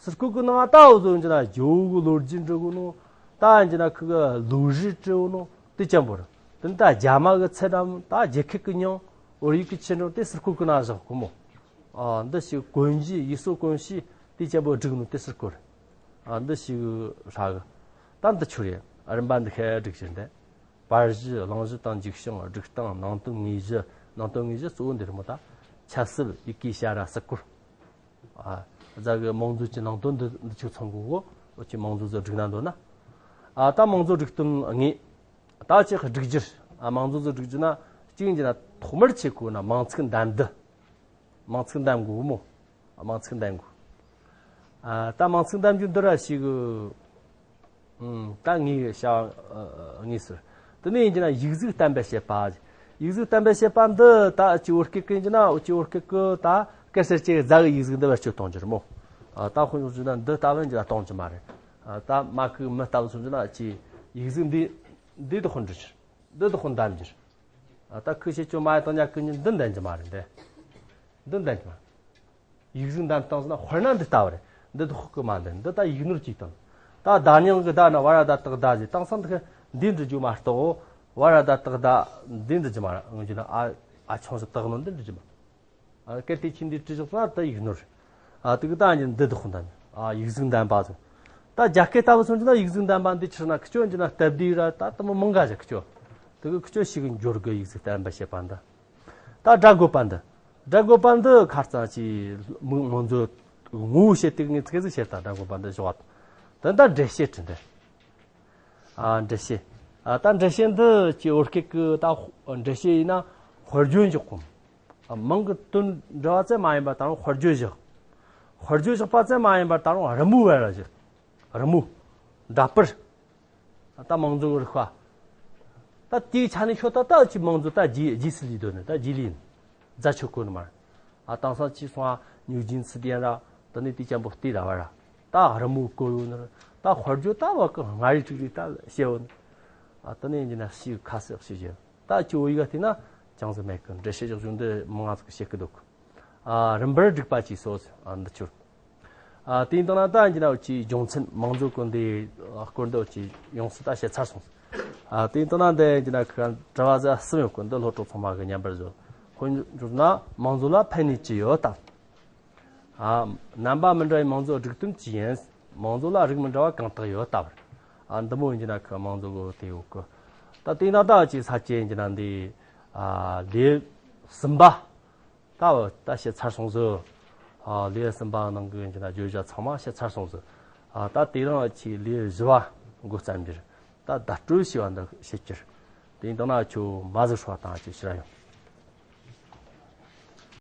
ཟུར་བཀོད་གི་ནང་ད་འུ་ཚོ་འཇི་ན་ཇོ་བོ་གི་ལོ་རྒྱུས་འབྲི་གོ་ནོ། ད་འཇི་ན་ཁི་གི་ལོ་རྒྱུས་བྲི་གོ་ནོ་དེ་ཅན་པོ་རེད། དེ་ནི་ད་རྒྱ་མ་གི་ཚད་དམ། ད་རྒྱལ་ཁབ་གི་མྱིང་། བོད་ཡིག་གི་ཆེ་འབྲིང་དེ་ཟུར་བཀོད་གི་ནང་བཞག་གོ་མོ། ཨ་འདི་ཞིག་དཀོན་གཞི། ཡུལ་སྲོལ་དཀོན་གཞི་དེ་ཅན་པོ་བསྒྲིགས་ནོ་དེ་ཟུར་བཀོད་རེད། ཨ་འདི་ཞིག་ཧྲ་གི། ད་འདི་ཆོ་རེད། རིམ་པ་འདི་ཤ་སྒྲིག་ཕྱིར་འདི། པར་གཞི། གླེང་གཞི་དང་མཇུག་བྱང་། སྒྲིག་སྟངས། ནང་དོན། དངོས་གཞི། ནང་དོན་དངོས་གཞི་གཙོ་བོ་འདི་རེད་མོ། ད་ཆབ་སྲིད། ཡི་གེ། བྱ་ར། སྲུ་སྐོར། ཨ་རྫ་གི་མང་གཙོ་གི་ནང་དོན་འདི་འདི་ཆོ་ཚང་གོ་གོ། འུ་ཆོས་མང་གཙོ་ཟིག་སྒྲིག་ན་འདོད་ན། ཨ་ད་མང་གཙོ་སྒྲིག་དོན་ངེས། ད་ཅིག་སྒྲིག་རྒྱུར། ཨ་མང་གཙོ་ཟིག་སྒྲིག་རྒྱུ་ན་གཅིག་འཇི་ན་ཐོག་མར་ཆེ་གོ་ན་མིང་ཚིག་འདེམས་འདི། མིང་ཚིག་འདེམས་དགོས་མོ། མིང་ཚིག་འདེམས་དགོས། ཨ་ད་མིང་ཚིག་འདེམས་རྒྱུ་འདི་ར་ཞིག་ཨུམ། ད་ངས་བྱ་ངས་ཟེར། དེ་ནས་ཡིན་གྱི་ན་ཡིག་གཟུགས་བསྟན་པའི་བཤད་པ། ཡིག་གཟུགས་བསྟན་པའི་བཤད་པ་འདི་ད་ཅི་བོད་སྐད་ཀྱི་ཡིན་གྱི་ན། འུ་ཅི་བོད་སྐད་ཀྱི་ད་སྐད་ཆ་ཅིག་རྫ་གི་ཡིག་གཟུགས་འདི་བེད་སྤྱོད་གཏོང་རྒྱུ་རེད་མོ། ཨ་ད་དཔེ་བཞག་རྒྱུ་ན་འདི་ལྟ་བུ་ཡིན་གྱི་ན་གཏོང་རྒྱུ་མ་རེད། ཨ་ད་མ་ཁུ་མི་ལྟ་བུ་སོང་རྒྱུ་ན་ཅི་ཡིག་གཟུགས་འདི་འདི་དུ་ཁོ་འབྲི་རྒྱུ། འདི་དུ་ཁོ་འདེམས་རྒྱུ། ཨ་ད་ཁུ་ཤེས་ཅོ་མ་ཡ་དང་ཉ་ཁུ་ཉིན་འདི་འདེམས་རྒྱུ་མ་རེད་འདི། འདི་འདེམས་རྒྱུ་མ་རེད། ཡིག་གཟུགས་འདེམས་སྟངས་ཟེར་ན་དཔེར་ན་འདི་ལྟ་བུ་རེད། འདི་དུ་ཁོ་ཁུ་མ་འདེམས། འདི་ད་ཡིག་ནོར་གཅིག་དང་། ད་བརྡ་རྙིང་གི་བརྡ་ན་བ་ར་བཏགས་བརྡ་ཟེར། དེང་སང་འདི་འདི་འབྲི་རྒྱུ་མ་གཏོགས། བ་ར་བཏགས་བརྡ་འདི་འབྲི་རྒྱུ་མ་རེད། ངོ་རྒྱུ་ན་ཨ་ཨ་ཆུང་ཟེར་བཏགས་ནོ་འདི་འབྲི་རྒྱུ་མ། ཨ་སྐད་དེ་ཁྱིམ་འདི་བྲིས་བཞག་ན་ད་ཡིག་ནོར། ཨ་དེ་གི་ད་འདི་འདི་དུ་ཁོ་འདེམས། ཨ་ཡིག་གཟུགས་འདེམས་པ་ཟེར། ད་རྒྱ་སྐད་ལྟ་བུ་སོང་རྒྱུ་ན་ཡིག་གཟུགས་འདེམས་པ་འདི་ཕྱིར་ན་ཁུ་ཆོ་འཇི་ན་སྟབས་བདེ་ར་ད་དུ་མི་མང་ག་ཞིག་ཁུ་ཆོ། དེ་གི་ཁུ་ཆོ་ཞིག་འབྱོར་གི། ཡིག་གཟུགས་བསྟན་པའི་བཤད་པ་འདི། ད་སྒྲ་འགོད་པ་འདི། སྒྲ་འགོད་པ་འདི་ཁ་རྩང་ཅིག་མི་མང་གཙོ་ངོ་བོ་བཤད་དེ་ངས་ཚིག་ཟིག་བཤད། ད་སྒྲ་འགོད་པ་འདི་བཞག་པ་དང་། ད་འགྲེལ་བཤད་བྲིས་འདི། ཨ་འགྲེལ་བཤད། ཨ་ད་འགྲེལ་བཤད་འདི་ཅི་བོད་སྐད་ཀྱི་ད་འགྲེལ་བཤད་ཡིན་ན་དཔེར་བརྗོད་འཇོག་གོ། ཨ་མིང་གི་དོན་འདྲ་བ་ཙམ་མ་ཡིན་པར་ད་རུང་དཔེར་བརྗོད་བཞག་དཔེར་བརྗོད་བཞག་པ་ཙམ་མ་ཡིན་པར་ད་རུང་རི་མོ་བར་ལ་བཞག་རི་མོ། འདྲ་པར། ད་མིང་གཙོ་གི་རིགས་པ། ད་དེའི་ཆ་ནས་ཤོད་ད་ད་ཅི་མིང་གཙོ་ད་རྗེས་རྗེས་སུ་ལུས་དོན་ནི་ད་རྗེས་ལུས་ནི། རྫ་ཆོས་སྐོར་ནི་མར། ཨ་དེང་སང་ཅི་སོང་ཨ་ཉོ་རྒྱུན་ཚུལ་ལྡན་ར། དེ་ནས་དེ་ཅན་པོ་ལྟོས་ར་བ་ར། ད་རི་མོ་བརྐོས་ཡོད་ནི་ར། ད་དཔེར་བརྗོད་ད་བ་གི་ལྔ་རེ་དྲུག་རེ་ད་བཤད་ཡོད་ནི། ཨ་དེ་ནས་ཡིན་ན་ཤི་ཁ་སེག་ཤི་བྱེད། ད་ཅི་བོ་ཡི་ག་བལྟས་ན་ཅང་ཟིག་མེད་གི། འགྲེལ་བཤད་རྒྱག་རྒྱུ་འདི་མང་ང་ཟིག་བཤད་གི་འདུག་ཨ་རིམ་པར་བསྒྲིགས་པ་བཅས་སོ། ཨ་འདི་ཆོ། ཨ་དེ་ཡིན་དང་ན་ད་ཡིན་གྱི་ན་འུ་ཅི་སྦྱོང་ཚན་མིང་མཛོད་སྐོར་འདི་སྐོར་འདི་འུ་ཅི་ཡོངས་སུ་ད་བཤད་ཚར་སོང་། ཨ་དེ་ཡིན་དང་ན་འདི་ཡིན་གྱི་ན་ཁ་དྲི་བ་ཟ་གསུམ་ཡོད་གི། འདི་སློབ་གྲོགས་ཚང་མ་གི་མཉམ་པར་བཟོ། དཔེར་འབྱོར་ན་མིང་མཛོད་ལ་ཕན་ནུས་ཅི་ཡོད་དམ། ཨ་རྣམ་པ་མི་འདྲ་བའི་མིང་མཛོད་སྒྲིག་དོན་ཅི་ཡིན། མིང་མཛོད་ལ་རིགས་མི་འདྲ་བ་གང་དག་ཡོད་དམ། ཨ་འདི་མོ་ཡིན་གྱི་ན་ཁ་མིང་མཛོད་གི་དེ་ཡོད་གི། ད་དེ་ཡིན་ན་ད་འུ་ཅི་ས་བཅད་ཡིན་གྱི་ན་འདི་ཨ་ལེའུ་གསུམ་པ། ད་བ་ད་བཤད་ཚར་སོང་ཟིག་ཨ་ལེའུ་གསུམ་པ་ནང་གི་ཡིན་གྱི་ན་བརྗོད་བྱ་ཚང་མ་བཤད་ཚར་སོང་ཟིག་ཨ་ད་དེ་རིང་ཨ་ཅིག་ལེའུ་བཞི་བ་འགོ་བརྩམས་རྒྱུར། ད་བརྡ་སྤྲོད་ཞེས་པ་འདི་བཤད་རྒྱུར། དེ་ཡིན་དང་ན་ཁྱོད་མ་ཟིག་ཧྲོ་དང་ཅིག་ཕྱིར་ཡོང་།